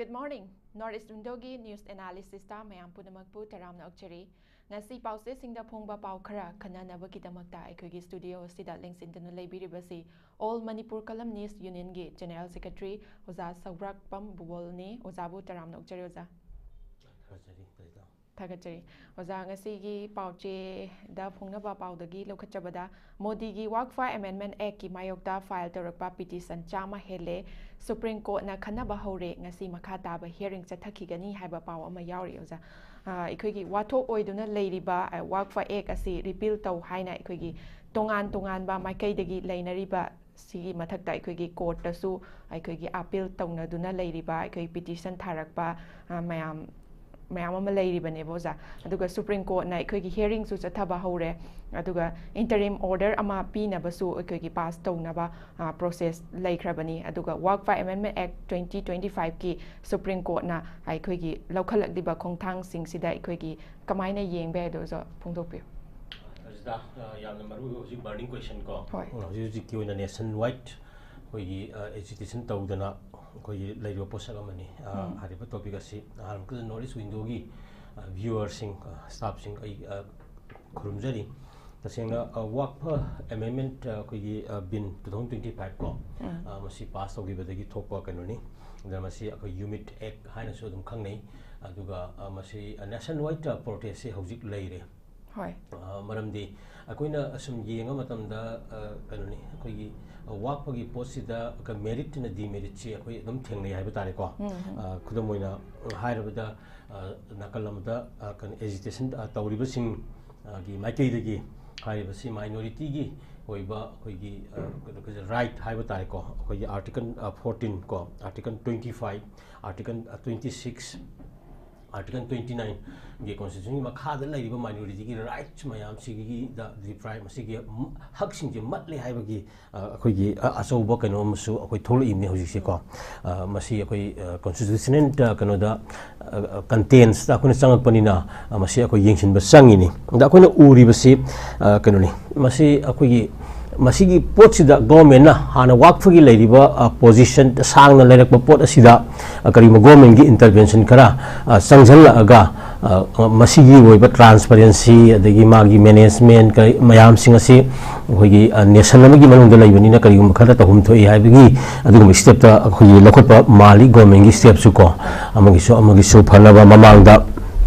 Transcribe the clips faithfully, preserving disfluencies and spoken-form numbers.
Good morning. North East Windowꯒꯤ news analysisꯇ ꯃꯌꯥꯝ ꯄꯨꯝꯅꯃꯛꯄꯨ ꯇꯔꯥꯝꯅ ꯑꯣꯛꯆꯔꯤ꯫ ꯉꯁꯤ ꯄꯥꯎꯆꯦꯁꯤꯡꯗ ꯐꯣꯡꯕ ꯄꯥꯎ ꯈꯔ ꯈꯟꯅꯅꯕꯒꯤꯗꯃꯛꯇ ꯑꯩꯈꯣꯏꯒꯤ studio ꯑꯁꯤꯗ ꯂꯦꯡꯁꯤꯟꯗꯨꯅ ꯂꯩꯕꯤꯔꯤꯕꯁꯤ All Manipur Columnist Unionꯒꯤ General Secretary ꯑꯣꯖꯥ ꯁꯧꯒ꯭ꯔꯥꯛꯄꯝ ꯕꯨꯕꯣꯜꯅꯤ꯫ ꯑꯣꯖꯥꯕꯨ ꯇꯔꯥꯝꯅ ꯑꯣꯛꯆꯔꯤ, ꯑꯣꯖꯥ꯫ ꯊꯥꯒꯠꯆꯔꯤ, ꯇꯥꯏꯇꯥ꯫ ꯊꯥꯒꯠꯆꯔꯤ꯫ ꯑꯣꯖꯥ, ꯉꯁꯤꯒꯤ ꯄꯥꯎꯆꯦꯗ ꯐꯣꯡꯅꯕ ꯄꯥꯎꯗꯒꯤ ꯂꯧꯈꯠꯆꯕꯗ, ꯃꯣꯗꯤꯒꯤ ꯋꯥꯛꯐ Amendment Actꯀꯤ ꯃꯥꯌꯣꯛꯇ file ꯇꯧꯔꯛꯄ petition ꯆꯥꯝꯃ ꯍꯦꯜꯂꯦ꯫ Supreme Courtꯅ ꯈꯟꯅꯕ ꯍꯧꯔꯦ, ꯉꯁꯤ ꯃꯈꯥ ꯇꯥꯕ hearing ꯆꯠꯊꯈꯤꯒꯅꯤ ꯍꯥꯏꯕ ꯄꯥꯎ ꯑꯃ ꯌꯥꯎꯔꯤ, ꯑꯣꯖꯥ꯫ ꯑ, ꯑꯩꯈꯣꯏꯒꯤ ꯋꯥꯊꯣꯛ ꯑꯣꯏꯗꯨꯅ ꯂꯩꯔꯤꯕ, ꯑ, ꯋꯥꯛꯐ Act ꯑꯁꯤ repeal ꯇꯧ ꯍꯥꯏꯅ ꯑꯩꯈꯣꯏꯒꯤ ꯇꯣꯉꯥꯟ ꯇꯣꯉꯥꯟꯕ ꯃꯥꯏꯀꯩꯗꯒꯤ ꯂꯩꯅꯔꯤꯕ ꯁꯤꯒꯤ ꯃꯊꯛꯇ ꯑꯩꯈꯣꯏꯒꯤ courtꯇꯁꯨ ꯑꯩꯈꯣꯏꯒꯤ appeal ꯇꯧꯅꯗꯨꯅ ꯂꯩꯔꯤꯕ, ꯑꯩꯈꯣꯏ petition ꯊꯥꯔꯛꯄ, ꯑ, ꯃꯌꯥꯝ, ꯃꯌꯥꯝ ꯑꯃ ꯂꯩꯔꯤꯕꯅꯦꯕ, ꯑꯣꯖꯥ꯫ ꯑꯗꯨꯒ Supreme Courtꯅ ꯑꯩꯈꯣꯏꯒꯤ hearingꯁꯨ ꯆꯠꯊꯕ ꯍꯧꯔꯦ꯫ ꯑꯗꯨꯒ interim order ꯑꯃ ꯄꯤꯅꯕꯁꯨ ꯑꯩꯈꯣꯏꯒꯤ pass ꯇꯧꯅꯕ, ꯑ, process ꯂꯩꯈ꯭ꯔꯕꯅꯤ꯫ ꯑꯗꯨꯒ Work for Amendment Act twenty twenty-fiveꯀꯤ Supreme Courtꯅ ꯑꯩꯈꯣꯏꯒꯤ ꯂꯧꯈꯠꯂꯛꯂꯤꯕ ꯈꯣꯡꯊꯥꯡꯁꯤꯡꯁꯤꯗ ꯑꯩꯈꯣꯏꯒꯤ ꯀꯃꯥꯏꯅ ꯌꯦꯡꯕ ꯌꯥꯏ, ꯑꯗꯣ ꯑꯣꯖꯥ ꯐꯣꯡꯗꯣꯛꯄꯤꯌꯨ꯫ ꯑꯖꯤꯇꯥ, ꯑ, ꯌꯥꯝꯅ ꯃꯔꯨ ꯑꯣꯏꯕ ꯍꯧꯖꯤꯛ burning question ꯀꯣ꯫ ꯍꯣꯏ꯫ ꯍꯧꯖꯤꯛ ꯍꯧꯖꯤꯛꯀꯤ ꯑꯣꯏꯅ nation wide ꯑꯩꯈꯣꯏꯒꯤ, ꯑ, agitation ꯇꯧꯗꯅ ꯑꯩꯈꯣꯏꯒꯤ ꯂꯩꯔꯤꯕ ꯄꯣꯠꯁꯛ ꯑꯃꯅꯤ꯫ ꯑ, ꯎꯝ꯫ ꯍꯥꯏꯔꯤꯕ topic ꯑꯁꯤ ꯑꯍꯥꯟꯕꯗ North East Windowꯒꯤ, ꯑ, viewerꯁꯤꯡ, ꯑ, staffꯁꯤꯡ ꯑꯩ, ꯑ, ꯈꯨꯔꯨꯝꯖꯔꯤ꯫ ꯇꯁꯦꯡꯅ, ꯑ, ꯋꯥꯛꯐ amendment, ꯑ, ꯑꯩꯈꯣꯏꯒꯤ, ꯑ, bill two thousand twenty-five ꯀꯣ, ꯎꯝ꯫ ꯑ, ꯃꯁꯤ pass ꯇꯧꯈꯤꯕꯗꯒꯤ ꯊꯣꯛꯄ ꯀꯩꯅꯣꯅꯤ꯫ ꯑꯗꯨꯅ ꯃꯁꯤ ꯑꯩꯈꯣꯏ UMIT Act ꯍꯥꯏꯅꯁꯨ ꯑꯗꯨꯝ ꯈꯪꯅꯩ꯫ ꯑꯗꯨꯒ, ꯑ, ꯃꯁꯤ, ꯑ, nation wide protestꯁꯦ ꯍꯧꯖꯤꯛ ꯂꯩꯔꯦ꯫ ꯍꯣꯏ꯫ ꯑ, ꯃꯔꯝꯗꯤ ꯑꯩꯈꯣꯏꯅ ꯑꯁꯨꯝ ꯌꯦꯡꯕ ꯃꯇꯝꯗ, ꯑ, ꯀꯩꯅꯣꯅꯤ, ꯑꯩꯈꯣꯏꯒꯤ, ꯑ, ꯋꯥꯛꯐꯒꯤ ꯄꯣꯠꯁꯤꯗ ꯀ-, meritꯅ demeritꯁꯤ ꯑꯩꯈꯣꯏ ꯑꯗꯨꯝ ꯊꯦꯡꯅꯩ ꯍꯥꯏꯕ ꯇꯥꯔꯦꯀꯣ꯫ ꯎꯝ, ꯎꯝ꯫ ꯑ, ꯈꯨꯗꯝ ꯑꯣꯏꯅ ꯍꯥꯏꯔꯕꯗ, ꯑ, ꯅꯥꯀꯜ ꯑꯃꯗ, ꯑ, ꯀꯩꯅꯣ, agitation, ꯑ, ꯇꯧꯔꯤꯕꯁꯤꯡ, ꯑ, ꯒꯤ ꯃꯥꯏꯀꯩꯗꯒꯤ ꯍꯥꯏꯔꯤꯕꯁꯤ minorityꯒꯤ ꯑꯣꯏꯕ ꯑꯩꯈꯣꯏꯒꯤ, ꯑ, ꯀꯩꯅꯣ, right ꯍꯥꯏꯕ ꯇꯥꯔꯦꯀꯣ, ꯑꯩꯈꯣꯏꯒꯤ article, ꯑ, fourteen ꯀꯣ, article twenty-five, article, ꯑ, twenty-six, article twenty-nineꯒꯤ constitutionꯒꯤ ꯃꯈꯥꯗ ꯂꯩꯔꯤꯕ minorityꯒꯤ rights ꯃꯌꯥꯝꯁꯤꯒꯤꯗ deprive, ꯃꯁꯤꯒꯤ ꯍꯛꯁꯤꯡꯁꯦ ꯃꯠꯂꯦ ꯍꯥꯏꯕꯒꯤ, ꯑ, ꯑꯩꯈꯣꯏꯒꯤ, ꯑ, ꯑꯆꯧꯕ ꯀꯩꯅꯣ ꯑꯃꯁꯨ ꯑꯩꯈꯣꯏ ꯊꯣꯛꯂꯛꯏꯕꯅꯤ ꯍꯧꯖꯤꯛꯁꯦꯀꯣ꯫ ꯑ, ꯃꯁꯤ ꯑꯩꯈꯣꯏ, ꯑ, constitutional, ꯑ, ꯀꯩꯅꯣꯗ, ꯑ, contentꯁꯇ ꯑꯩꯈꯣꯏꯅ ꯆꯪꯉꯛꯄꯅꯤꯅ, ꯑ, ꯃꯁꯤ ꯑꯩꯈꯣꯏ ꯌꯦꯡꯁꯤꯟꯕ ꯆꯪꯉꯤꯅꯤ꯫ ꯑꯗ ꯑꯩꯈꯣꯏꯅ ꯎꯔꯤꯕꯁꯤ, ꯑ, ꯀꯩꯅꯣꯅꯤ, ꯃꯁꯤ ꯑꯩꯈꯣꯏꯒꯤ ꯃꯁꯤꯒꯤ ꯄꯣꯠꯁꯤꯗ ꯒꯣꯔꯃꯦꯟꯅ ꯍꯥꯟꯅ ꯋꯥꯛꯐꯒꯤ ꯂꯩꯔꯤꯕ ꯄꯣꯖꯤꯁꯟ ꯁꯥꯡꯅ ꯂꯩꯔꯛꯄ ꯄꯣꯠ ꯑꯁꯤꯗ ꯀꯔꯤꯒꯨꯝꯕ ꯒꯣꯔꯃꯦꯟꯒꯤ ꯏꯟꯇꯔꯚꯦꯟꯁꯟ ꯈꯔ ꯆꯪꯁꯤꯜꯂꯛꯑꯒ, ꯃꯁꯤꯒꯤ ꯑꯣꯏꯕ ꯇ꯭ꯔꯥꯟꯁꯄꯔꯦꯟꯁꯤ ꯑꯗꯒꯤ ꯃꯥꯒꯤ ꯃꯦꯅꯦꯖꯃꯦꯟ ꯃꯌꯥꯝꯁꯤꯡ ꯑꯁꯤ ꯑꯩꯈꯣꯏꯒꯤ ꯅꯦꯁꯟ ꯑꯃꯒꯤ ꯃꯅꯨꯡꯗ ꯂꯩꯕꯅꯤꯅ ꯀꯔꯤꯒꯨꯝꯕ ꯈꯔ ꯇꯧꯐꯝ ꯊꯣꯛꯏ ꯍꯥꯏꯕꯒꯤ ꯑꯗꯨꯒꯨꯝꯕ ꯁ꯭ꯇꯦꯞꯇ ꯑꯩꯈꯣꯏꯒꯤ ꯂꯧꯈꯠꯄ ꯃꯥꯜꯂꯤ ꯒꯣꯔꯃꯦꯟꯒꯤ ꯁ꯭ꯇꯦꯞꯁꯨ ꯀꯣ꯫ ꯑꯃꯒꯤꯁꯨ ꯑꯃꯒꯤꯁꯨ ꯐꯅꯕ ꯃꯃꯥꯡꯗ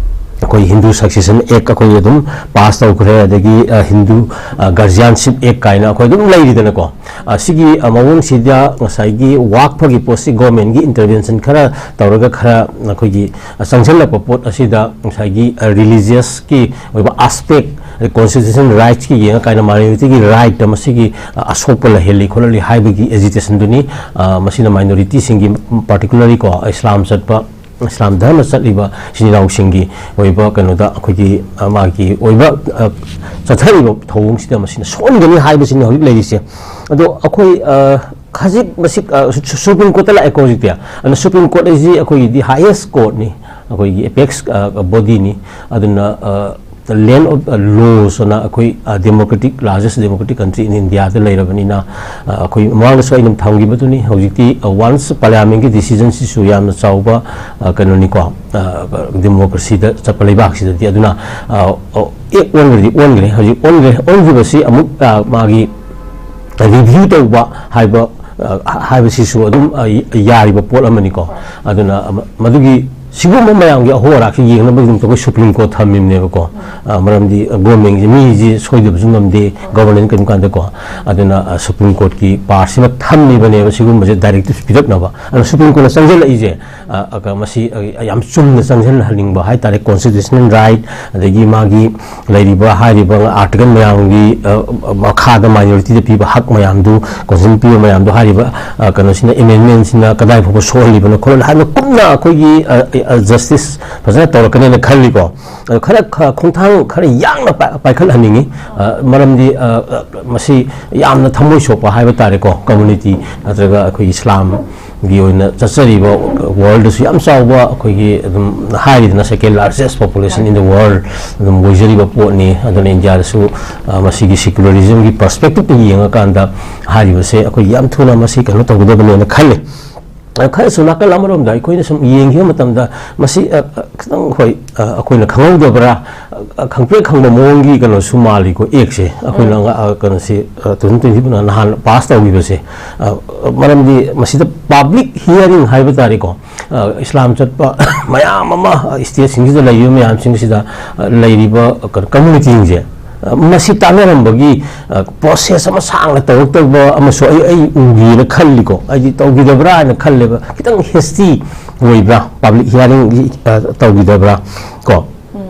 ꯑꯩꯈꯣꯏ ꯍꯤꯟꯗꯨ ꯁꯛꯁꯦꯁꯟ ꯑꯦꯛ ꯑꯩꯈꯣꯏ ꯑꯗꯨꯝ ꯄꯥꯁ ꯇꯧꯈ꯭ꯔꯦ, ꯑꯗꯒꯤ ꯍꯤꯟꯗꯨ ꯒꯥꯔꯖꯤꯌꯥꯟꯁꯤꯞ ꯑꯦꯛ ꯀꯥꯏꯅ ꯑꯩꯈꯣꯏ ꯑꯗꯨꯝ ꯂꯩꯔꯤꯗꯅꯀꯣ꯫ ꯁꯤꯒꯤ ꯃꯑꯣꯡꯁꯤꯗ ꯉꯁꯥꯏꯒꯤ ꯋꯥꯛꯐꯒꯤ ꯄꯣꯠꯁꯤ ꯒꯣꯔꯃꯦꯟꯒꯤ ꯏꯟꯇꯔꯚꯦꯟꯁꯟ ꯈꯔ ꯇꯧꯔꯒ ꯈꯔ ꯑꯩꯈꯣꯏꯒꯤ ꯆꯪꯁꯤꯜꯂꯛꯄ ꯄꯣꯠ ꯑꯁꯤꯗ ꯉꯁꯥꯏꯒꯤ ꯔꯤꯂꯤꯖꯤꯌꯁꯀꯤ ꯑꯣꯏꯕ ꯑꯥꯁꯄꯦꯛ, ꯀꯣꯟꯁꯇꯤꯇ꯭ꯌꯨꯁꯟ ꯔꯥꯏꯠꯁꯀꯤ ꯌꯦꯡꯉꯀꯥꯟꯗ ꯃꯥꯏꯅꯣꯔꯤꯇꯤꯒꯤ ꯔꯥꯏꯠꯇ ꯃꯁꯤꯒꯤ ꯑꯁꯣꯛꯄ ꯂꯩꯍꯜꯂꯤ ꯈꯣꯠꯍꯜꯂꯤ ꯍꯥꯏꯕꯒꯤ ꯑꯦꯖꯤꯇꯦꯁꯟꯗꯨꯅꯤ꯫ ꯃꯁꯤꯅ ꯃꯥꯏꯅꯣꯔꯤꯇꯤꯁꯤꯡꯒꯤ, ꯄꯥꯔꯇꯤꯀꯨꯂꯔꯂꯤ ꯀꯣ, ꯏꯁꯂꯥꯝ ꯆꯠꯄ, ꯏꯁꯂꯥꯝ ꯙꯔꯃ ꯆꯠꯂꯤꯕ ꯏꯆꯤꯟ ꯏꯅꯥꯎꯁꯤꯡꯒꯤ ꯑꯣꯏꯕ ꯀꯩꯅꯣꯗ ꯑꯩꯈꯣꯏꯒꯤ ꯃꯥꯒꯤ ꯑꯣꯏꯕ ꯆꯠꯊꯔꯤꯕ ꯊꯧꯑꯣꯡꯁꯤꯗ ꯃꯁꯤꯅ ꯁꯣꯛꯍꯟꯒꯅꯤ ꯍꯥꯏꯕꯁꯤꯅꯤ ꯍꯧꯖꯤꯛ ꯂꯩꯔꯤꯁꯦ꯫ ꯑꯗꯣ ꯑꯩꯈꯣꯏ ꯍꯧꯖꯤꯛ ꯃꯁꯤ ꯁꯨꯄ꯭ꯔꯤꯝ ꯀꯣꯔꯠꯇ ꯂꯥꯛꯑꯦꯀꯣ ꯍꯧꯖꯤꯛꯇꯤ꯫ ꯑꯗꯨꯅ ꯁꯨꯄ꯭ꯔꯤꯝ ꯀꯣꯔꯠ ꯑꯁꯤ ꯑꯩꯈꯣꯏꯒꯤꯗꯤ ꯍꯥꯏꯌꯦꯁ ꯀꯣꯔꯠꯅꯤ, ꯑꯩꯈꯣꯏꯒꯤ ꯑꯦꯄꯦꯛꯁ ꯕꯣꯗꯤꯅꯤ꯫ ꯑꯗꯨꯅ ꯂꯦꯟ ꯑꯣꯐ ꯂꯣꯁ ꯑꯅ ꯑꯩꯈꯣꯏ ꯗꯦꯃꯣꯀ꯭ꯔꯦꯇꯤꯛ, ꯂꯥꯔꯖꯦꯁ ꯗꯦꯃꯣꯀ꯭ꯔꯦꯇꯤꯛ ꯀꯟꯇ꯭ꯔꯤ ꯏꯟ ꯏꯟꯗꯤꯌꯥꯗ ꯂꯩꯔꯕꯅꯤꯅ, ꯑꯩꯈꯣꯏ ꯃꯃꯥꯡꯗꯁꯨ ꯑꯩꯅ ꯊꯝꯈꯤꯕꯗꯨꯅꯤ꯫ ꯍꯧꯖꯤꯛꯇꯤ ꯋꯥꯟꯁ ꯄꯥꯔꯂꯤꯌꯥꯃꯦꯟꯒꯤ ꯗꯤꯁꯤꯖꯟꯁꯤꯁꯨ ꯌꯥꯝꯅ ꯆꯥꯎꯕ ꯀꯩꯅꯣꯅꯤꯀꯣ, ꯗꯦꯃꯣꯀ꯭ꯔꯦꯁꯤꯗ ꯆꯠꯄ ꯂꯩꯕꯥꯛꯁꯤꯗꯗꯤ꯫ ꯑꯗꯨꯅ ꯑꯦꯛ ꯑꯣꯟꯈ꯭ꯔꯗꯤ ꯑꯣꯟꯈ꯭ꯔꯦ, ꯍꯧꯖꯤꯛ ꯑꯣꯟꯈ꯭ꯔꯦ꯫ ꯑꯣꯟꯈꯤꯕꯁꯤ ꯑꯃꯨꯛ ꯃꯥꯒꯤ ꯔꯤꯚ꯭ꯌꯨ ꯇꯧꯕ ꯍꯥꯏꯕ, ꯍꯥꯏꯕꯁꯤꯁꯨ ꯑꯗꯨꯝ ꯌꯥꯔꯤꯕ ꯄꯣꯠ ꯑꯃꯅꯤꯀꯣ꯫ ꯑꯗꯨꯅ ꯃꯗꯨꯒꯤ ꯁꯤꯒꯨꯝꯕ ꯃꯌꯥꯝꯒꯤ ꯑꯍꯣ ꯑꯔꯥꯛꯁꯤ ꯌꯦꯡꯅꯕꯒꯤꯗꯃꯛꯇ ꯑꯩꯈꯣꯏ ꯁꯨꯄ꯭ꯔꯤꯝ ꯀꯣꯔꯠ ꯊꯝꯃꯤꯕꯅꯦꯕꯀꯣ꯫ ꯃꯔꯝꯗꯤ ꯒꯣꯔꯃꯦꯟꯁꯦ ꯃꯤꯁꯦ ꯁꯣꯏꯗꯕꯁꯨ ꯉꯝꯗꯦ, ꯒꯣꯕꯔꯅꯦꯟꯁ ꯀꯔꯤꯝ ꯀꯥꯟꯗꯀꯣ꯫ ꯑꯗꯨꯅ ꯁꯨꯄ꯭ꯔꯤꯝ ꯀꯣꯔꯠꯀꯤ ꯄꯥꯔꯁꯤꯃ ꯊꯝꯃꯤꯕꯅꯦꯕ ꯁꯤꯒꯨꯝꯕꯁꯦ ꯗꯥꯏꯔꯦꯛꯇꯤꯞꯁ ꯄꯤꯔꯛꯅꯕ꯫ ꯑꯗꯨꯅ ꯁꯨꯄ꯭ꯔꯤꯝ ꯀꯣꯔꯠꯅ ꯆꯪꯁꯤꯜꯂꯛꯏꯁꯦ, ꯃꯁꯤ ꯌꯥꯝ ꯆꯨꯝꯅ ꯆꯪꯁꯤꯜꯍꯟꯅꯤꯡꯕ ꯍꯥꯏꯇꯥꯔꯦ꯫ ꯀꯣꯟꯁꯇꯤꯇ꯭ꯌꯨꯁꯅꯦꯜ ꯔꯥꯏꯠ, ꯑꯗꯒꯤ ꯃꯥꯒꯤ ꯂꯩꯔꯤꯕ ꯍꯥꯏꯔꯤꯕ ꯑꯥꯔꯇꯤꯀꯜ ꯃꯌꯥꯝꯒꯤ ꯃꯈꯥꯗ ꯃꯥꯏꯅꯣꯔꯤꯇꯤꯗ ꯄꯤꯕ ꯍꯛ ꯃꯌꯥꯝꯗꯨ, ꯀꯣꯟꯁꯇꯤꯇ꯭ꯌꯨꯁꯟ ꯄꯤꯕ ꯃꯌꯥꯝꯗꯨ, ꯍꯥꯏꯔꯤꯕ ꯀꯩꯅꯣꯁꯤꯅ, ꯑꯦꯃꯦꯟꯃꯦꯟꯁꯤꯅ ꯀꯗꯥꯏ ꯐꯥꯎꯕ ꯁꯣꯛꯍꯜꯂꯤꯕꯅꯣ ꯈꯣꯠꯍꯜꯂꯤ ꯍꯥꯏꯕ ꯀꯨꯞꯅ ꯑꯩꯈꯣꯏꯒꯤ ꯖꯁꯇꯤꯁ ꯐꯖꯅ ꯇꯧꯔꯛꯀꯅꯦꯅ ꯈꯜꯂꯤꯀꯣ꯫ ꯑꯗꯣ ꯈꯔ ꯈ- ꯈꯣꯡꯊꯥꯡ ꯈꯔ ꯌꯥꯡꯅ ꯄꯥꯏ- ꯄꯥꯏꯈꯠꯍꯟꯅꯤꯡꯉꯤ꯫ ꯑ, ꯃꯔꯝꯗꯤ ꯑ, ꯑ, ꯃꯁꯤ ꯌꯥꯝꯅ ꯊꯃꯣꯏ ꯁꯣꯛꯄ ꯍꯥꯏꯕ ꯇꯥꯔꯦꯀꯣ꯫ ꯀꯝꯃꯨꯅꯤꯇꯤ ꯅꯠꯇ꯭ꯔꯒ ꯑꯩꯈꯣꯏ ꯏꯁꯂꯥꯝꯒꯤ ꯑꯣꯏꯅ ꯆꯠꯆꯔꯤꯕ, ꯋꯥꯔꯜꯗꯁꯨ ꯌꯥꯝ ꯆꯥꯎꯕ, ꯑꯩꯈꯣꯏꯒꯤ ꯑꯗꯨꯝ ꯍꯥꯏꯔꯤꯗꯅ second largest population in the world ꯑꯗꯨꯝ ꯑꯣꯏꯖꯔꯤꯕ ꯄꯣꯠꯅꯤ꯫ ꯑꯗꯨꯅ ꯏꯟꯗꯤꯌꯥꯗꯁꯨ ꯑ, ꯃꯁꯤꯒꯤ ꯁꯤꯀꯨꯂꯔꯤꯖꯝꯒꯤ ꯄꯔꯁꯄꯦꯛꯇꯤꯞꯇ ꯌꯦꯡꯉꯀꯥꯟꯗ ꯍꯥꯏꯔꯤꯕꯁꯦ ꯑꯩꯈꯣꯏ ꯌꯥꯝ ꯊꯨꯅ ꯃꯁꯤ ꯀꯩꯅꯣ ꯇꯧꯒꯗꯕꯅꯦꯅ ꯈꯜꯂꯤ꯫ ꯑ, ꯈꯔꯁꯨ ꯅꯥꯀꯜ ꯑꯃꯔꯣꯝꯗ ꯑꯩꯈꯣꯏꯅ ꯁꯨꯝ ꯌꯦꯡꯈꯤꯕ ꯃꯇꯝꯗ ꯃꯁꯤ, ꯑ, ꯑ, ꯈꯤꯇꯪ, ꯍꯣꯏ, ꯑ, ꯑꯩꯈꯣꯏꯅ ꯈꯪꯍꯧꯗꯕ꯭ꯔꯥ, ꯑ, ꯈꯪꯄ꯭ꯔꯦꯛ ꯈꯪꯕ ꯃꯑꯣꯡꯒꯤ ꯀꯩꯅꯣꯁꯨ ꯃꯥꯜꯂꯤꯀꯣ, ꯑꯦꯛꯁꯦ ꯑꯩꯈꯣꯏꯅ ꯎꯝ꯫ ꯉ-, ꯑ, ꯀꯩꯅꯣꯁꯤ, ꯑ, two thousand twenty ꯅꯍꯥꯟ ꯄꯥꯁ ꯇꯧꯈꯤꯕꯁꯦ꯫ ꯑ, ꯃꯔꯝꯗꯤ ꯃꯁꯤꯗ ꯄꯥꯕ꯭ꯂꯤꯛ ꯍꯤꯌꯥꯔꯤꯡ ꯍꯥꯏꯕ ꯇꯥꯔꯦꯀꯣ, ꯑ, ꯏꯁꯂꯥꯝ ꯆꯠꯄ ꯃꯌꯥꯝ ꯑꯃ, ꯑ, ꯁ꯭ꯇꯦꯠꯁꯤꯡꯁꯤꯗ ꯂꯩꯔꯤꯕ ꯃꯌꯥꯝꯁꯤꯡꯁꯤꯗ, ꯑ, ꯂꯩꯔꯤꯕ, ꯑ, ꯀꯩꯅꯣ, ꯀꯝꯃꯨꯅꯤꯇꯤꯁꯤꯡꯁꯦ, ꯑ, ꯃꯁꯤ ꯇꯥꯟꯅꯔꯝꯕꯒꯤ, ꯑ, ꯄ꯭ꯔꯣꯁꯦꯁ ꯑꯃ ꯁꯥꯡꯅ ꯇꯧꯔꯛꯇꯕ ꯑꯃꯁꯨ ꯑꯩ, ꯑꯩ ꯎꯒꯦꯅ ꯈꯜꯂꯤꯀꯣ꯫ ꯍꯥꯏꯗꯤ ꯇꯧꯈꯤꯗꯕ꯭ꯔꯥ ꯍꯥꯏꯅ ꯈꯜꯂꯦꯕ꯫ ꯈꯤꯇꯪ ꯍꯦꯁꯇꯤ ꯑꯣꯏꯕ꯭ꯔꯥ ꯄꯥꯕ꯭ꯂꯤꯛ ꯍꯤꯌꯥꯔꯤꯡ, ꯑ, ꯇꯧꯈꯤꯗꯕ꯭ꯔꯥ ꯀꯣ? ꯎꯝ꯫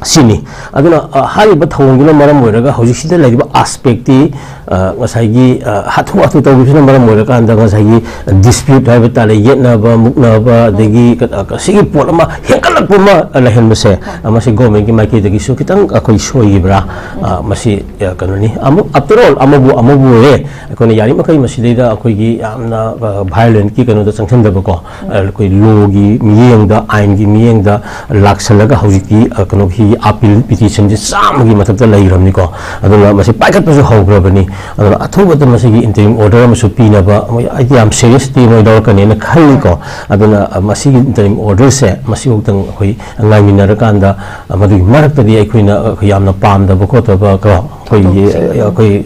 ꯁꯤꯅꯤ꯫ ꯑꯗꯨꯅ, ꯑ, ꯍꯥꯏꯔꯤꯕ ꯊꯧꯑꯣꯡꯗꯨꯅ ꯃꯔꯝ ꯑꯣꯏꯔꯒ ꯍꯧꯖꯤꯛꯁꯤꯗ ꯂꯩꯔꯤꯕ ꯑꯥꯁꯄꯦꯛꯇꯤ, ꯑ, ꯉꯁꯥꯏꯒꯤ, ꯑ, ꯍꯥꯊꯨ ꯍꯥꯊꯨ ꯇꯧꯕꯁꯤꯅ ꯃꯔꯝ ꯑꯣꯏꯔꯀꯥꯟꯗ ꯉꯁꯥꯏꯒꯤ ꯗꯤꯁꯄ꯭ꯌꯨꯠ ꯍꯥꯏꯕ ꯇꯥꯔꯦ, ꯌꯦꯠꯅꯕ, ꯃꯨꯛꯅꯕ, ꯑꯗꯒꯤ ꯀ-, ꯑ, ꯁꯤꯒꯤ ꯄꯣꯠ ꯑꯃ ꯍꯦꯟꯒꯠꯂꯛꯄ ꯑꯃ ꯂꯩꯍꯟꯕꯁꯦ, ꯑ, ꯃꯁꯤ ꯒꯣꯔꯃꯦꯟꯒꯤ ꯃꯥꯏꯀꯩꯗꯒꯤꯁꯨ ꯈꯤꯇꯪ ꯑꯩꯈꯣꯏ ꯁꯣꯏꯈꯤꯕ꯭ꯔꯥ? ꯑ, ꯃꯁꯤ, ꯑ, ꯀꯩꯅꯣꯅꯤ꯫ ꯑꯃꯨꯛ, after all, ꯑꯃꯕꯨ, ꯑꯃꯕꯨ ꯑꯣꯏꯔꯦ, ꯑꯩꯈꯣꯏꯅ ꯌꯥꯔꯤꯃꯈꯩ ꯃꯁꯤꯗꯩꯗ ꯑꯩꯈꯣꯏꯒꯤ ꯌꯥꯝꯅ, ꯑ, ꯚꯥꯏꯑꯣꯂꯦꯟꯀꯤ ꯀꯩꯅꯣꯗ ꯆꯪꯁꯤꯟꯗꯕꯀꯣ, ꯑ, ꯑꯩꯈꯣꯏ ꯂꯣꯒꯤ ꯃꯤꯠꯌꯦꯡꯗ, ꯑꯥꯏꯟꯒꯤ ꯃꯤꯠꯌꯦꯡꯗ ꯂꯥꯛꯁꯜꯂꯒ ꯍꯧꯖꯤꯛꯇꯤ, ꯑ, ꯀꯩꯅꯣꯒꯤ ꯑꯄꯤꯜ ꯄꯤꯇꯤꯁꯟꯁꯦ ꯆꯥꯝꯃꯒꯤ ꯃꯊꯛꯇ ꯂꯩꯈ꯭ꯔꯕꯅꯤꯀꯣ꯫ ꯑꯗꯨꯅ ꯃꯁꯤ ꯄꯥꯏꯈꯠꯄꯁꯨ ꯍꯧꯈ꯭ꯔꯕꯅꯤ꯫ ꯑꯗꯨꯅ ꯑꯊꯨꯕꯗ ꯃꯁꯤꯒꯤ interim order ꯑꯃꯁꯨ ꯄꯤꯅꯕ ꯃꯣꯏ, ꯑꯩꯗꯤ ꯌꯥꯝ ꯁꯦꯔꯤꯌꯁꯇꯤ ꯃꯣꯏ ꯂꯧꯔꯛꯀꯅꯦꯅ ꯈꯜꯂꯤꯀꯣ꯫ ꯑꯗꯨꯅ, ꯑ, ꯃꯁꯤꯒꯤ interim orderꯁꯦ ꯃꯁꯤꯐꯥꯎꯗꯪ ꯑꯩꯈꯣꯏ ꯉꯥꯏꯃꯤꯟꯅꯔꯀꯥꯟꯗ, ꯑ, ꯃꯗꯨꯒꯤ ꯃꯔꯛꯇꯗꯤ ꯑꯩꯈꯣꯏꯅ, ꯑ, ꯑꯩꯈꯣꯏ ꯌꯥꯝꯅ ꯄꯥꯝꯗꯕ ꯈꯣꯠꯇꯕ ꯀꯣ, ꯑꯩꯈꯣꯏꯒꯤ, ꯊꯧꯗꯣꯛꯁꯤꯡ ꯑꯩꯈꯣꯏ